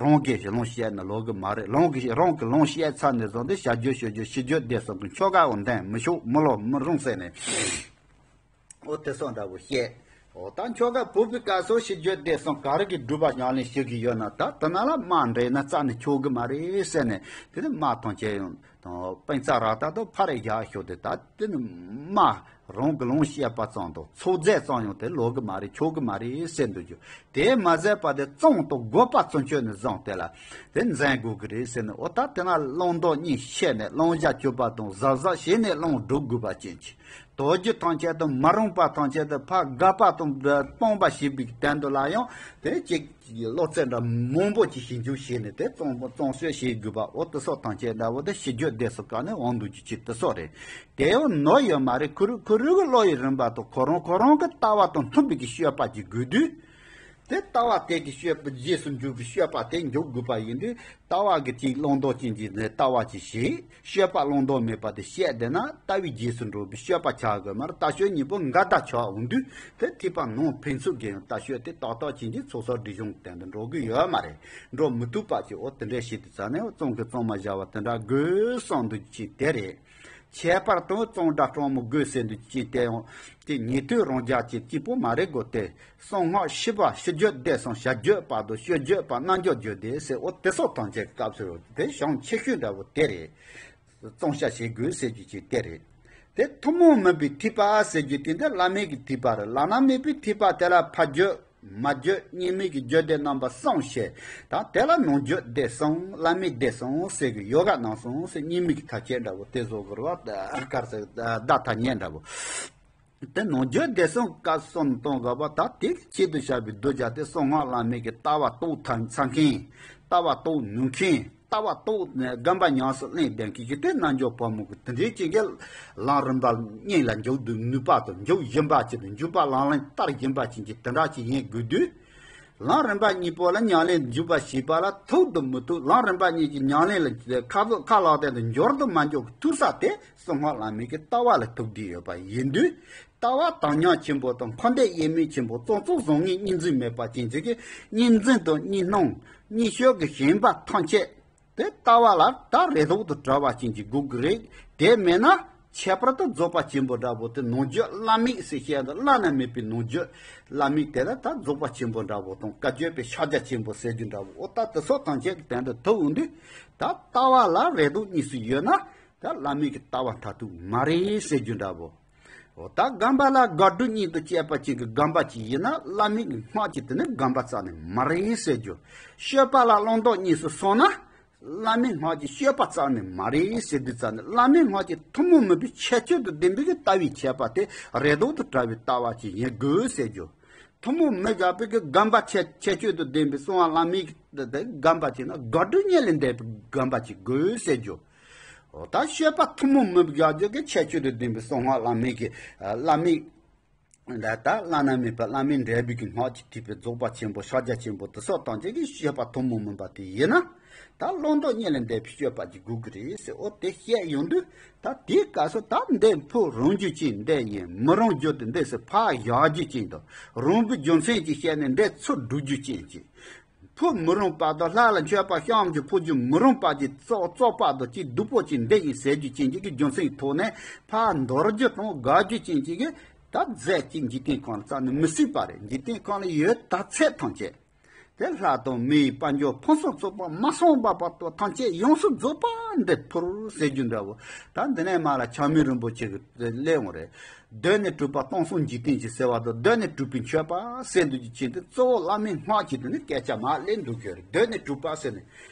རང་གིས་ལོངས་སྤྱད་ན་ལོང་གི་མ་རེད། རང་གིས་རང་གིས་ལོངས་སྤྱད་ཚར་ནས་བཟུང་སྟེ་བྱ་རྒྱུད་སྤྱོད་རྒྱུད་ཕྱི་རྒྱུད་སྡེ་གསུམ་གྱི་ཆོ་ག་འོ་འདོན་མི་ཆོག་མི་ལོ་མི་རུང་ཟེར་ནས། འོ་དེ་སོགས་འདྲ་བོ་བཤད། འོ་ད་ཆོ་ག་ཕུལ་བའི་སྐབས་སུ་ཕྱི་རྒྱུད་སྡེ་གསུམ་ག་རེ་གི་སྒྲུབ་པ་ཉམས་ལེན་བྱེད་ཀྱི་ཡོད་ན། ད་དེ་ན་ལ་དམག་འདྲེས་ན་རྩ་ནས་ཆོག་གི་མ་རེད་ཟེར་ནས། དེ་ནི་དམག་ཐམས་ཅད་ཡང་དང་པིང་རྩ་ར་ཏ་དང་ཕར་རེ་བཞག་ཤོག་དེ། ད་དེ་ནི་དམག་རང་གི་ལོངས་སྤྱད་པ་ཙམ་དང་ཚོགས་རྫས་ཙམ་ཡང་དེ་ལོང་གི་མ་རེད། ཆོག་གི་མ་རེད་ཟེར་འདུག་རྒྱུ། དེ་མ་ཟད་པ་དེ་བཙོང་དང་དགོས་པ་ཚུན་ཆོད་ནས་བཟུང་དེ་ལ་དེ་འཛིན་དགོས་ཀྱི་རེད་ཟེར་ནས། འོ་ད་དེ་ན་བླང་དོར་གཉིས་ཕྱེ་ནས་བླང་བྱ་གཅོད་པ་དང་གཟབ་གཟབ་བྱས་ནས་བླང་སྒྲུབ་དགོས་པ་ཅན་གྱི། དོར་རྒྱུ་ཐམས་ཅད་དང་མ་རུངས་པ་ཐམས་ཅད་དུ་ཕར་དགག་པ་དང་སྤང་བ་བྱེད་པའི་དོན་དུ་ལ་ཡང་དེ་གཅིག་བློ་རྩེ་འདྲ་མང་པོ་ཅིག་ཞིབ་འཇུག་བྱས་ནས་དེ་བཙོང་བཙོང་བཤད་བྱེད་དགོས་པ། འོ་དེ་སོགས་ཐམས་ཅད་འདྲ་བོ་དེ་ཕྱི་རྒྱུད་སྡེ་གསུམ་ཀ་ནས་འོང་འདུག་རྒྱུ་ཅིག་དེ་སོགས་རེད། དེ་ཡང་ནོར་ཡོད་མ་རེད། ཁོ་རང་ཁོ་རང་གི་བློ་ཡི་རིམ་པ་དང་ཁོ་རང་ཁོ་རང་གི་ལྟ་བ་དང་མཐུན་པའི་གི་སྤྱོད་པ་ཅིག་དགོས་དུས། དེ་ལྟ་བ་དེ་གི་སྤྱོད་པ་རྗེས་སུ་འཇུག་པའི་སྤྱོད་པ་དེ་འཇུག་དགོས་པ་ཡིན་དུས། ལྟ་བ་གི་གཅིག་བླང་དོར་གཅིག་གི་ནས་ལྟ་བ་གཅིག་བྱེད། སྤྱོད་པ་བླང་དོར་མེད་པ་དེ་བཤད་བསྡད་ན་ལྟ་བའི་རྗེས་སུ་འགྲོ་བའི་སྤྱོད་པ་ཆགས་དགོས་མ་རེད། ལྟ་སྤྱོད་གཉིས་པོ་འགལ་ཟླ་ཆགས་འོང་དུས། དེ་ཐེག་པ་ནང་ཕན་ཚུན་གྱི་ཡང་ལྟ་སྤྱོད་དེ་ཏག་ཏག་ཅན་གྱི་ཚོགས་བསགས་སྒྲིབ་སྦྱོང་གི་སྟེང་དུ་འགྲོ་གི་ཡོད་མ་རེད། འགྲོ་མི་ཐུབ་པ་ཅིག་འོ་དེ་འདྲ་ཞིག་དུས་ཙ་ནས་བཙོང་གི་བཙོང་མ་བྱ་བ་དེ་འདྲ་དགོས་བསམ་འདུག་ཅིག་དེ་རེད། ཁྱད་པར་དུ་བཙོང་འདྲ་སྤྲང་མོ་དགོས་ཟེར་འདུག་ཅིག་དེ་ཡང་དེ་ཉན་ཐོས་རང་རྒྱལ་གྱི་སྐྱེས་བུ་མ་རེད་གོ། དེ་གསང་སྔགས་ཕྱི་པ་ཕྱི་རྒྱུད་སྡེ་གསུམ་བྱ་རྒྱུད་བར་དུ་སྤྱོད་རྒྱུད་པ་རྣལ་འབྱོར་རྒྱུད་སྡེ་ཟེར། འོ་དེ་སོགས་ཐམས་ཅད་སྐབས་སུ་དེ་གཞུང་ཆེ་ཤོས་འདྲ་བོ་དེ་རེད། བཙོང་བྱ་བྱེད་དགོས་ཟེར་རྒྱུ་ཅིག་དེ་རེད། དེ་ཐུན་མོང་མིན་པའི་ཐེག་པ་ཟེར་རྒྱུ་དེ་འདི་བླ་མེད་ཀྱི་ཐེག་པ་རེད། བླ་ན་མེད་པའི་ཐེག་པ་དེ་ལ་ཕ་རྒྱུད། མ་རྒྱུད། གཉིས་མེད་ཀྱི་རྒྱུད་སྡེ་རྣམ་པ་གསུམ་བཤད། ད་དེ་ལ་ནང་རྒྱུད་སྡེ་གསུམ། བླ་མེད་སྡེ་གསུམ་ཟེར་གི་ཡོ་ག་ནང་གསུམ་ཟེར། གཉིས་མེད་ཀྱི་མཐའ་དཔྱད་འདྲ་བོ་དེ་བཟོ་དགོས་རེད་བ། གར་ཟེར་བརྡ་ཐ་སྙད་འདྲ་བོ། དེ་ནང་རྒྱུད་སྡེ་གསུམ་སྐབས་སུ་གཏོང་དགོས་པ། ད་དེ་གི་ཆེད་དུ་བཤད་པའི་གདུལ་བྱ་དེ་གསང་སྔགས་བླ་མེད་ཀྱི་ལྟ་བ་རྟོགས་ཐ་ཚ་མཁན། ལྟ་བ་རྟོགས་ནུས་མཁན། ལྟ་བ་རྟོགས་ནས་སྒོམ་པ་ཉམས་སུ་ལེན་བསྡད་མཁན་གྱི་དེ་རྣལ་འབྱོར་ཕོ་མོ་གི་དེ་འདྲའི་ཅན་གྱི་ལམ་རིམ་པ་གཉིས་ལ་འཇུག་ཏུ་ནུས་པ་དང་འཇུག་བཞིན་པ་ཅིག་དང་། འཇུག་པ་ལམ་ལྷོང་བསྟར་བཞིན་པ་ཅན་གྱི་དེ་འདྲ་ཅིག་ཡིན་དགོས་དུས། ལམ་རིམ་པ་གཉིས་པོ་ལ་ཉམས་ལེན་འཇུག་པ་བྱེད་པ་ལ་ཐུག་ཏུ་མི་ཐུབ། ལམ་རིམ་པ་གཉིས་ཀྱི་ཉམས་ལེན་ལ་ཁ་ཁ་ལག་སྟེང་དུ་འབྱོར་དུ་མ་འཇུག་གི་ཐུག་ས་དེ་གསང་སྔགས་བླ་མེད་ཀྱི་ལྟ་བ་ལ་ཐུག་བསྡད་ཡོད་པ་ཡིན་དུས། ལྟ་བ་དྭངས་སྙིགས་ཆེན་པོ་དང་འཁོར་འདས་དབྱེར་མེད་ཆེན་པོ་རྩོག་རྩོག་བཟང་ངན་གཉིས་འཛིན་མེད་པ་ཅན་གཅིག་གི་གཉིས་འཛིན་དང་གཉིས་སྣང་གཉིས་སྤྱོད་ཀྱི་ཞེན་པ་ཐམས་ཅད་དེ་ལྟ་བ་ལ་ད་རེ་དོགས་དང་བྲལ་བ་ཅན་གྱི་དགོས་ཀྱི་རེད། དེ་མེད་ན་ཁྱད་པར་དུ་རྫོགས་པ་ཆེན་པོ་འདྲ་པོ་དེ་ནང་རྒྱུད་བླ་མེད་ཟེར་བཤད་འདུག་བླ་ན་མེད་པའི་ནང་རྒྱུད་བླ་མེད་དེ་ལ་ད་རྫོགས་པ་ཆེན་པོ་འདྲ་པོ་དང་བཀའ་བརྒྱུད་པའི་ཕྱག་རྒྱ་ཆེན་པོ་ཟེར་རྒྱུ་འདྲ་པོ། འོ་ད་དེ་སོགས་ཐམས་ཅད་ཀྱི་དོན་དུ་ཐུག་འོང་དུས། ད་ལྟ་བ་ལ་རེ་དོགས་གཉིས་སུ་ཡོད་ན། ད་བླ་མེད་ཀྱི་ལྟ་བ་མཐར་ཐུག་མ་རེད་ཟེར་རྒྱུ་འདྲ་པོ། འོ་ད་སྒོམ་པ་ལ་དགག་སྒྲུབ་གཉིས་དང་བཅས་པ་ཅན་གྱི་སྒོམ་པ་ཅིག་ཡིན་ན། བླ་མེད་ཀྱི་སྔགས་ཀྱི་དེ་ནི་སྒོམ་པ་རྩ་ནས་མ་རེད་ཟེར་རྒྱུ། སྤྱོད་པ་ལ་བླང་དོར་གཉིས་སུ་སོང་ན། བླ་མེད་སྔགས་ཀྱི་སྤྱོད་པ་རྩ་ནས་མ་རེད་ཟེར་དུས་ཙ་ནས། བླ་མེད་སྔགས་ཀྱི་ཐུན་མོང་མིན་པའི་ཁྱད་ཆོས་དང་ལྡན་པའི་གི་ལྟ་བའི་ཁྱད་པར་དེ་རེ་དོགས་དང་བྲལ་བའི་ལྟ་བ་ཅིག་ཡིན་དགོས་ཟེར་རྒྱུ། ཐུན་མོང་མི་དགག་པའི་གི་སྒོམ་པ་ཁྱད་ཁྱད་ཆོས་དང་ལྡན་པའི་གསང་བ་བླ་མེད་ཀྱི་དེ་སྒོམ་པ་ཅིག་ན། དགག་སྒྲུབ་གཉིས་ལས་འདས་པའི་སྒོམ་པ་ཅིག་དགོས་ཟེར་རྒྱུ། འོ་ད་སྤྱོད་པ་ཐུན་མོང་མི་དགག་རྒྱུ་གི་ཁྱད་ཆོས་དང་ལྡན་པའི་གསང་སྔགས་བླ་མེད་ཀྱི་བླ་མེད། ད་ལྟ་བླ་ན་མེད་པ་བླ་མེད་འབྲས་བུའི་གི་སྔགས་ཀྱི་ཐེག་པའི་རྫོགས་པ་ཆེན་པོ་ཕྱག་རྒྱ་ཆེན་པོ་དེ་སོགས་ཐམས་ཅད་ཀྱི་སྤྱོད་པ་ཐུན་མོང་མིན་པ་དེ་ཡིན་ན། ད་བླང་དོར་གཉིས་ལས་འདས་པའི་སྤྱོད་པ་ཅིག་དགོས་ཀྱི་རེད་ཟེར། འོ་དེ་བཤད་ཡོང་དུས་ད་དེའི་སྐབས་སུ་ད་འདི་ཕུ་རུང་རྒྱུ་ཅན་འདི་ཡིན། མི་རུང་རྒྱུ་དེ་འདི་ཟེར་ཕར་བཞག་རྒྱུ་ཅན་དང་། རུང་བའི་རྒྱུ་མཚན་གྱིས་བཤད་ནས་འདི་ཚུར་སྒྲུག་རྒྱུ་ཅན་གྱི། ཕུ་མི་རུང་བ་དང་ལྷ་ལ་མཆོད་པ་བཤམ་རྒྱུ། ཕུ་རྒྱུ་མི་རུང་བ་ཅིག་བཙོག་བཙོག་པ་དང་ཅིག་སྡུག་པོ་ཅིག་འདི་ཡིན་ཟེར་རྒྱུ་ཅན་གྱི་རྒྱུ་མཚན་ཐོག་ནས་ཕར་འདོར་རྒྱུ་དང་དགག་རྒྱུ་ཅན་གྱི་གི་ད་རྫས་ཅིག་འཇིག་རྟེན་ཁམས་ལ་རྩ་ནས་མི་སྲིད་པ་རེད། འཇིག་རྟེན་ཁམས་ལ་ཡོད་ད་ཚད་ཐམས་ཅད། དེ་ལྷ་དང་མིའི་དཔལ་འབྱོར་ཕུན་སུམ་ཚོགས་པ་མ་སོང་བ་བར་དུ་ཐམས་ཅད་ཡོངས་སུ་རྫོགས་པ་འདི་ཕུར་ཟེར་རྒྱུ་འདྲ་བོ། ད་འདི་ནས་མར་ལ་ཆགས་མེད་རིན་པོ་ཆེ་གིས་གླེང་འོང་རེད། གདོད་ནས་གྲུབ་པ་སྟོང་གསུམ་འཇིག་རྟེན་གྱི་ཟེར་བ་དང་། གདོད་ནས་གྲུབ་པའི་མཆོད་པ་ཟེར་འདུག་རྒྱུ་ཅན་དེ་གཙོ་བོ་བླ་མའི་སྔགས་ཀྱི་དོན་ནི་སྐད་ཆ་མར་གླེང་འདུག་གི་རེད། གདོད་ནས་གྲུབ་པ་ཟེར་ནས།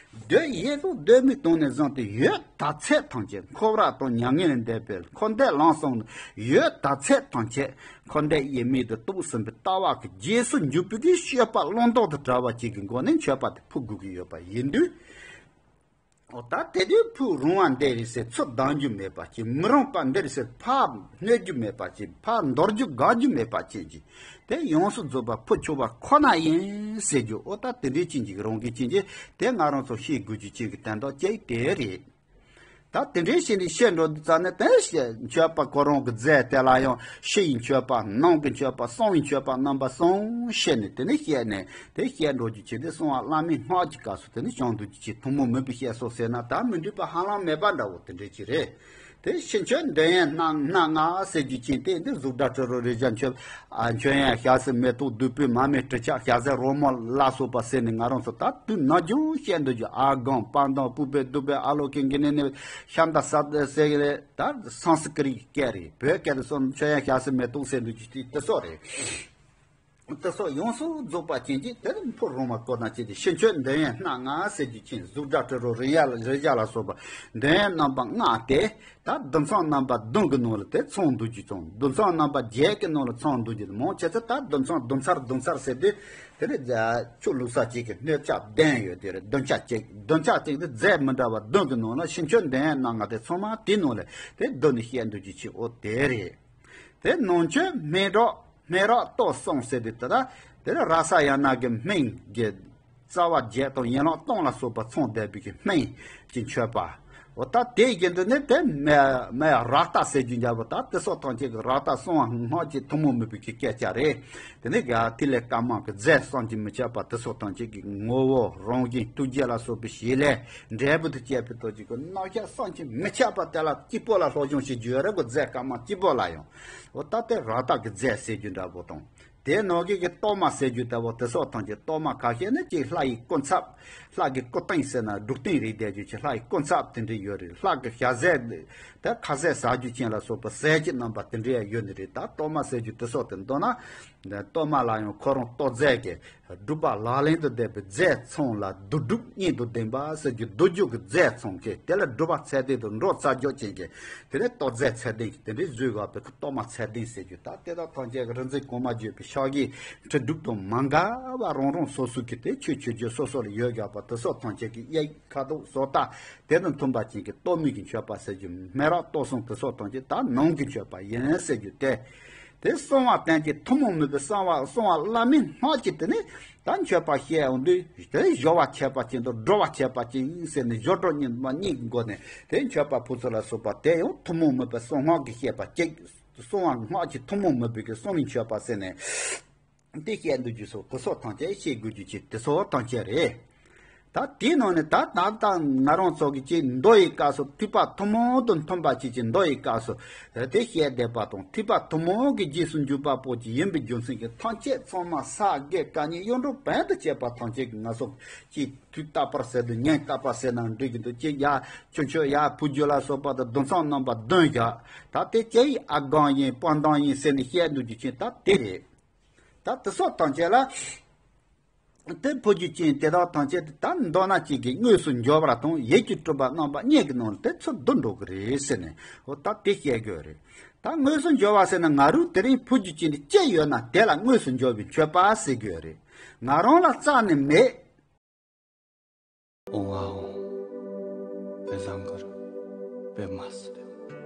གདོད་ཡེ་ཤེས་གདོད་མའི་དོན་ནས་བཟུང་སྟེ་ཡོད་ད་ཚད་ཐམས་ཅད། འཁོར་བ་དང་མྱ་ངན་ལས་འདས་པའི་འཁོར་འདས་ལམ་གསུམ་ཡོད་ད་ཚད་ཐམས་ཅད། འཁོར་འདས་དབྱེར་མེད་དུ་རྟོགས་ཟིན་པའི་ལྟ་བ་གི་རྗེས་སུ་འཇུག་པའི་གི་སྤྱོད་པ་བླང་དོར་དང་བྲལ་བ་ཅིག་གི་སྒོ་ནས་མཆོད་པ་དེ་ཕུལ་དགོས་ཀྱི་ཡོད་པ་ཡིན་དུས། འོ་ད་དེ་དུས་ཕུ་རུང་བ་འདི་རེད་ཟེར་ཚུར་ལྡང་རྒྱུ་མེད་པ་ཅིག། མི་རུང་བ་འདི་རེད་ཟེར་ཕར་གནོད་རྒྱུ་མེད་པ་ཅིག། ཕར་འདོར་རྒྱུ་དགག་རྒྱུ་མེད་པ་ཅན་གྱི་དེ་ཡོངས་སུ་རྫོགས་པ་ཕུ་ཆུ་བ་ཁོ་ན་ཡིན་ཟེར་རྒྱུ། འོ་ད་དེ་འདྲའི་ཅན་གྱི་རང་གི་ཅན་གྱི་དེ་ང་རང་ཚོ་ཤེས་དགོས་རྒྱུ་ཅན་གྱི་དོན་དག་ཅིག་དེ་རེད། ད་དེ་འདྲའི་ཞིག་ནས་བཤད་འགྲོ་དུས་ཙ་ནས་དེ་མཆོད་པ་ཁོ་རང་གི་རྫས་དེ་ལ་ཡང་ཕྱི་ཡི་མཆོད་པ། ནང་གི་མཆོད་པ། གསང་བའི་མཆོད་པ་རྣམ་པ་གསུམ་བཤད་ནས་དེ་ནས་བཤད་ནས་དེ་བཤད་འགྲོ་རྒྱུ་ཅན་དེ་གསང་བ་བླ་མའི་སྔགས་ཀྱི་སྐབས་སུ་དེ་ནས་བྱང་དུ་ཅི་ཐུན་མོང་མུན་པའི་བཤད་སོགས་ཟེར་ན་ད་མི་འགྲིག་པ་ཧ་ལམ་མེད་པ་འདྲ་བོ་དེ་འདྲའི་ཅིག་རེད། དེ་ཕྱི་མཆོད་འདོན་ཡས་སྣ་སྣ་ལྔ་ཟེར་རྒྱུ་ཅན་དེ་འདི་གཟུགས་སྒྲ་དྲི་རོ་རེག་བྱ་མཆོད། ཨ་མཆོད་ཡས་ཞལ་ཟས་མེ་ཏོག་བདུག་སྤོས་མར་མེ་དྲི་ཆབ་ཞལ་ཟས་རོལ་མོ་ལ་སོགས་པ་ཟེར་ནས་ང་རང་ཚོ་ད་དུས་ནམ་རྒྱུན་བཤད་འདོད་རྒྱུ། ཨ་སྒང་པ་དང་པུས་པའི་བདུག་པའི་ཨ་ལོ་ཀེ་གི་ནི་ནི་ཤམ་ད་ས་ཟེར་གི་རེད། ད་སང་སི་ཀི་རི་སྐད་རེད། བོད་སྐད་དུ་སོང་མཆོད་ཡས་ཞལ་ཟས་མེ་ཏོག་ཟེར་འདུག་ཅི་དེ་སོགས་རེད། དེ་སོགས་ཡོངས་སུ་རྫོགས་པ་ཅན་གྱི་དེ་ཕུ་རུང་བ་ཁོ་ན་ཅན་དེ་ཕྱི་མཆོད་འདོན་ཡས་སྣ་ལྔ་ཟེར་རྒྱུ་ཅན་གཟུགས་སྒྲ་དྲི་རོ་རེག་ཡ་ལ་རེག་བྱ་ལ་སོགས་པ་འདོན་ཡས་རྣམ་པ་ལྔ་སྟེ། ད་བདུན་ཚང་རྣམ་པ་བདུན་གྱི་ནང་ལ་དེ་ཚང་འདུག་རྒྱུ་ཚང་། བདུན་ཚང་རྣམ་པ་བརྒྱད་ཀྱི་ནང་ལ་ཚང་འདུག་རྒྱུ་མང་ཆེ་ཚོ་ད་བདུན་ཚང་བདུན་ཚར་བདུན་ཚར་ཟེར་དུས་དེ་ལས་ཆོས་ལུགས་ས་གཅིག་གི་སྣོད་ཆ་ལྡན་ཡོད་དེ་རེད། བདུན་ཆ་གཅིག། བདུན་ཆ་གཅིག་དེ་རྫས་མི་འདྲ་བ་བདུན་གྱི་ནང་ལ་ཕྱི་མཆོད་འདོན་ཡས་རྣམ་ལྔ་དེ་ཚང་མ་དེའི་ནང་ལ་དེ་བསྡུས་ནས་བཤད་འདུག་རྒྱུ་ཅན་འོ་དེ་རེད། དེ་ནང་མཆོད་སྨན་རག་སྨན་རག་གཏོར་གསུམ་ཟེར་དུས་ད་ལྟ་དེ་ལ་ར་ས་ཡ་ན་གི་སྨན་གྱི་རྩ་བ་བརྒྱད་དང་ཡན་ལག་སྟོང་ལ་སོགས་པ་ཚང་བསྡད་པའི་གི་སྨན་གྱི་མཆོད་པ། འོ་ད་དེ་བཞིན་དུ་ནི་དེ་མེ་མེ་རཀྟ་ཟེར་རྒྱུ་འཇམ་པོ་ད་དེ་སོགས་ཐམས་ཅད་ཀྱི་རཀྟ་གསང་བ་སྔགས་ཀྱི་ཐུན་མོང་མུན་པའི་གི་སྐད་ཆ་རེད། དེ་ནི་ག་ཐིག་ལེ་དཀར་དམར་གྱི་རྫས་བསམ་གྱིས་མི་ཁྱབ་པ་དེ་སོགས་ཐམས་ཅད་ཀྱི་ངོ་བོ་རང་བཞིན་ཐུགས་རྗེ་ལ་སོགས་པའི་བྱེད་ལས་འབྲས་བུ་དང་བཅས་པའི་ཐོག་གཅིག་གི་རྣམ་གཞག་བསམ་གྱིས་མི་ཁྱབ་པ་དེ་ལ་སྐྱིད་པོ་ལ་སློབ་སྦྱོང་བྱེད་རྒྱུ་ཡོད་རེད་གོ། རྫས་དཀར་དམར་སྐྱིད་པོ་ལ་ཡང་འོ་ད་དེ་རཀྟ་གི་རྫས་ཟེར་རྒྱུ་འདྲ་པོ་དང་། དེའི་ནང་གི་གི་གཏོར་མ་ཟེར་རྒྱུ་ལྟ་བུ་དེ་སོགས་ཐམས་ཅད་གཏོར་མ་ཁ་ཤས་ནི་གཅིག་ལྷ་ཡི་སྐུ་ཚབ། ལྷ་གི་སྐུ་རྟེན་ཟེར་ན་སྒྲུབ་རྟེན་རེད་བསྡད་རྒྱུ་ཅིག་ལྷ་ཡི་སྐུ་ཚབ་དེ་འདྲ་ཡོད་རེད། ལྷ་གི་ཞལ་ཟས་དེ་ཁ་ཟས་ཟ་རྒྱུ་ཅན་ལ་སོགས་པ་ཟས་ཀྱི་རྣམ་པ་དེ་འདྲ་ཡང་ཡོད་ནི་རེད། ད་གཏོར་མ་ཟེར་རྒྱུ་དེ་སོགས་དེ་མདོར་ན་གཏོར་མ་ལ་ཡང་ཁོ་རང་གཏོར་རྫས་ཀྱི་སྒྲུབ་པ་ལག་ལེན་དུ་བསྡད་པའི་རྫས་ཚང་ལ་བསྡུ་སྒྲུབ་གཉིས་དང་ལྡན་པ་ཟེར་རྒྱུ་བསྡུ་རྒྱུ་གི་རྫས་ཚང་གི་དེ་ལ་སྒྲུབ་པ་ཚད་ལྡན་དང་འགྲོ་ཚད་འཇོག་ཅན་གྱི་དེ་ནས་གཏོར་རྫས་ཚད་ལྡན་གྱི་དེ་འདྲའི་བཟོས་བཞག་པའི་གཏོར་མ་ཚད་ལྡན་ཟེར་རྒྱུ། ད་དེ་དག་ཐམས་ཅད་ཀྱི་རིག་འཛིན་གོང་མ་བརྗོད་པའི་ཕྱག་གི་ཁྲི་དྲུག་དང་མ་འགལ་བ་རང་རང་སོ་སོ་གི་དེ་ཆོས་ཆོས་རྒྱུ་སོ་སོ་ལ་ཡོད་བཞག་པ་དེ་སོགས་ཐམས་ཅད་ཀྱི་གཡས་ཁ་དོག་བཟོ་ལྟ་དེ་དང་མཐུན་པ་ཅན་གྱི་གཏོར་མའི་གི་མཆོད་པ་ཟེར་རྒྱུ། སྨན་རག་གཏོར་གསུམ་དེ་སོགས་ཐམས་ཅད་ད་ནང་གི་མཆོད་པ་ཡིན་ཟེར་རྒྱུ་དེ། དེ་གསང་བ་བསྟན་གྱི་ཐུན་མོང་མུན་པའི་གསང་བ་གསང་བ་བླ་མའི་སྔགས་ཀྱི་དེ་ནི་ད་མཆོད་པ་བཤད་འོང་དུས་དེ་སྦྱོར་བ་འཆད་པ་ཅན་དང་སྒྲོལ་བ་འཆད་པ་ཅན་ཟེར་ནས་སྦྱོར་སྒྲོལ་གཉིས་མ་གཉིས་ཀྱི་སྒོ་ནས་དེ་མཆོད་པ་ཕུལ་ཚུལ་ལ་སོགས་པ་དེ་ཡང་ཐུན་མོང་མུན་པའི་གསང་སྔགས་ཀྱི་བཤད་པ་གཅིག། གསང་བ་སྔགས་ཀྱི་ཐུན་མོང་མུན་པའི་གི་གསང་བའི་མཆོད་པ་ཟེར་ནས་དེ་བཤད་འདུག་རྒྱུ་སོགས་དེ་སོགས་ཐམས་ཅད་བཤད་དགོས་རྒྱུ་ཅིག་དེ་སོགས་ཐམས་ཅད་རེད། ད་དེའི་ནང་ནས་ད་ད་ལྟ་ང་རང་ཚོ་གི་ཅིག་མདོ་ཡི་སྐབས་སུ་ཐེག་པ་ཐུན་མོང་དུ་མཐུན་པ་ཅིག་ཅིག་མདོ་ཡི་སྐབས་སུ་དེ་བཤད་བསྡད་པ་དང་། ཐེག་པ་ཐུན་མོང་གི་རྗེས་སུ་འཇུག་པ་པོ་ཅིག་ཡིན་པའི་རྒྱུ་མཚན་གྱིས་ཐམས་ཅད་ཚང་མ་ས་དགེ་བཀའ་རྙིང་གཡུང་དྲུང་བོན་དུ་བྱས་པ་ཐམས་ཅད་ཀྱི་ང་ཚོ་ཅིག་དུས་རྟག་པར་ཟེར་དུས་ཉིན་རྟག་པར་ཟེར་ན་འགྲིག་གི་འདུག་ཅིག་ཡ་ཆུ་མཆོད་ཡ་ཕུལ་རྒྱུ་ལ་སོགས་པ་དང་བདུན་ཚང་རྣམ་པ་བདུན་བཞག་ད་དེ་ཅི་ཡི་ཨ་སྒང་ཡིན་དཔང་རྟགས་ཡིན་ཟེར་ནས་བཤད་འདུག་རྒྱུ་ཅན་ད་དེ་རེད། ད་དེ་སོགས་ཐམས་ཅད་ལ། དེ་ཕུལ་རྒྱུ་ཅན་དེ་དག་ཐམས་ཅད་དེ་ད་མདོར་ན་གཅིག་གིས་དངོས་སུ་འབྱོར་བ་དང་ཡིད་ཀྱིས་གྲུབ་པ་རྣམ་པ་གཉིས་ཀྱི་ནང་ལ་དེ་ཚུར་བསྡུ་འགྲོ་གི་རེད་ཟེར་ནས་འོ་ད་དེ་བཤད་དགོས་རེད། ད་དངོས་སུ་འབྱོར་བ་ཟེར་ན་ང་རང་དེ་རིང་ཕུལ་རྒྱུ་ཅན་དེ་ཅི་ཡོད་ན་དེ་ལ་དངོས་སུ་འབྱོར་བའི་མཆོད་པ་ཟེར་དགོས་རེད། ང་རང་ལ་རྩ་ནས་མེད། འོང་ང་འོང་། བེ་བཟང་གར་བེ་མ་སི་རེ།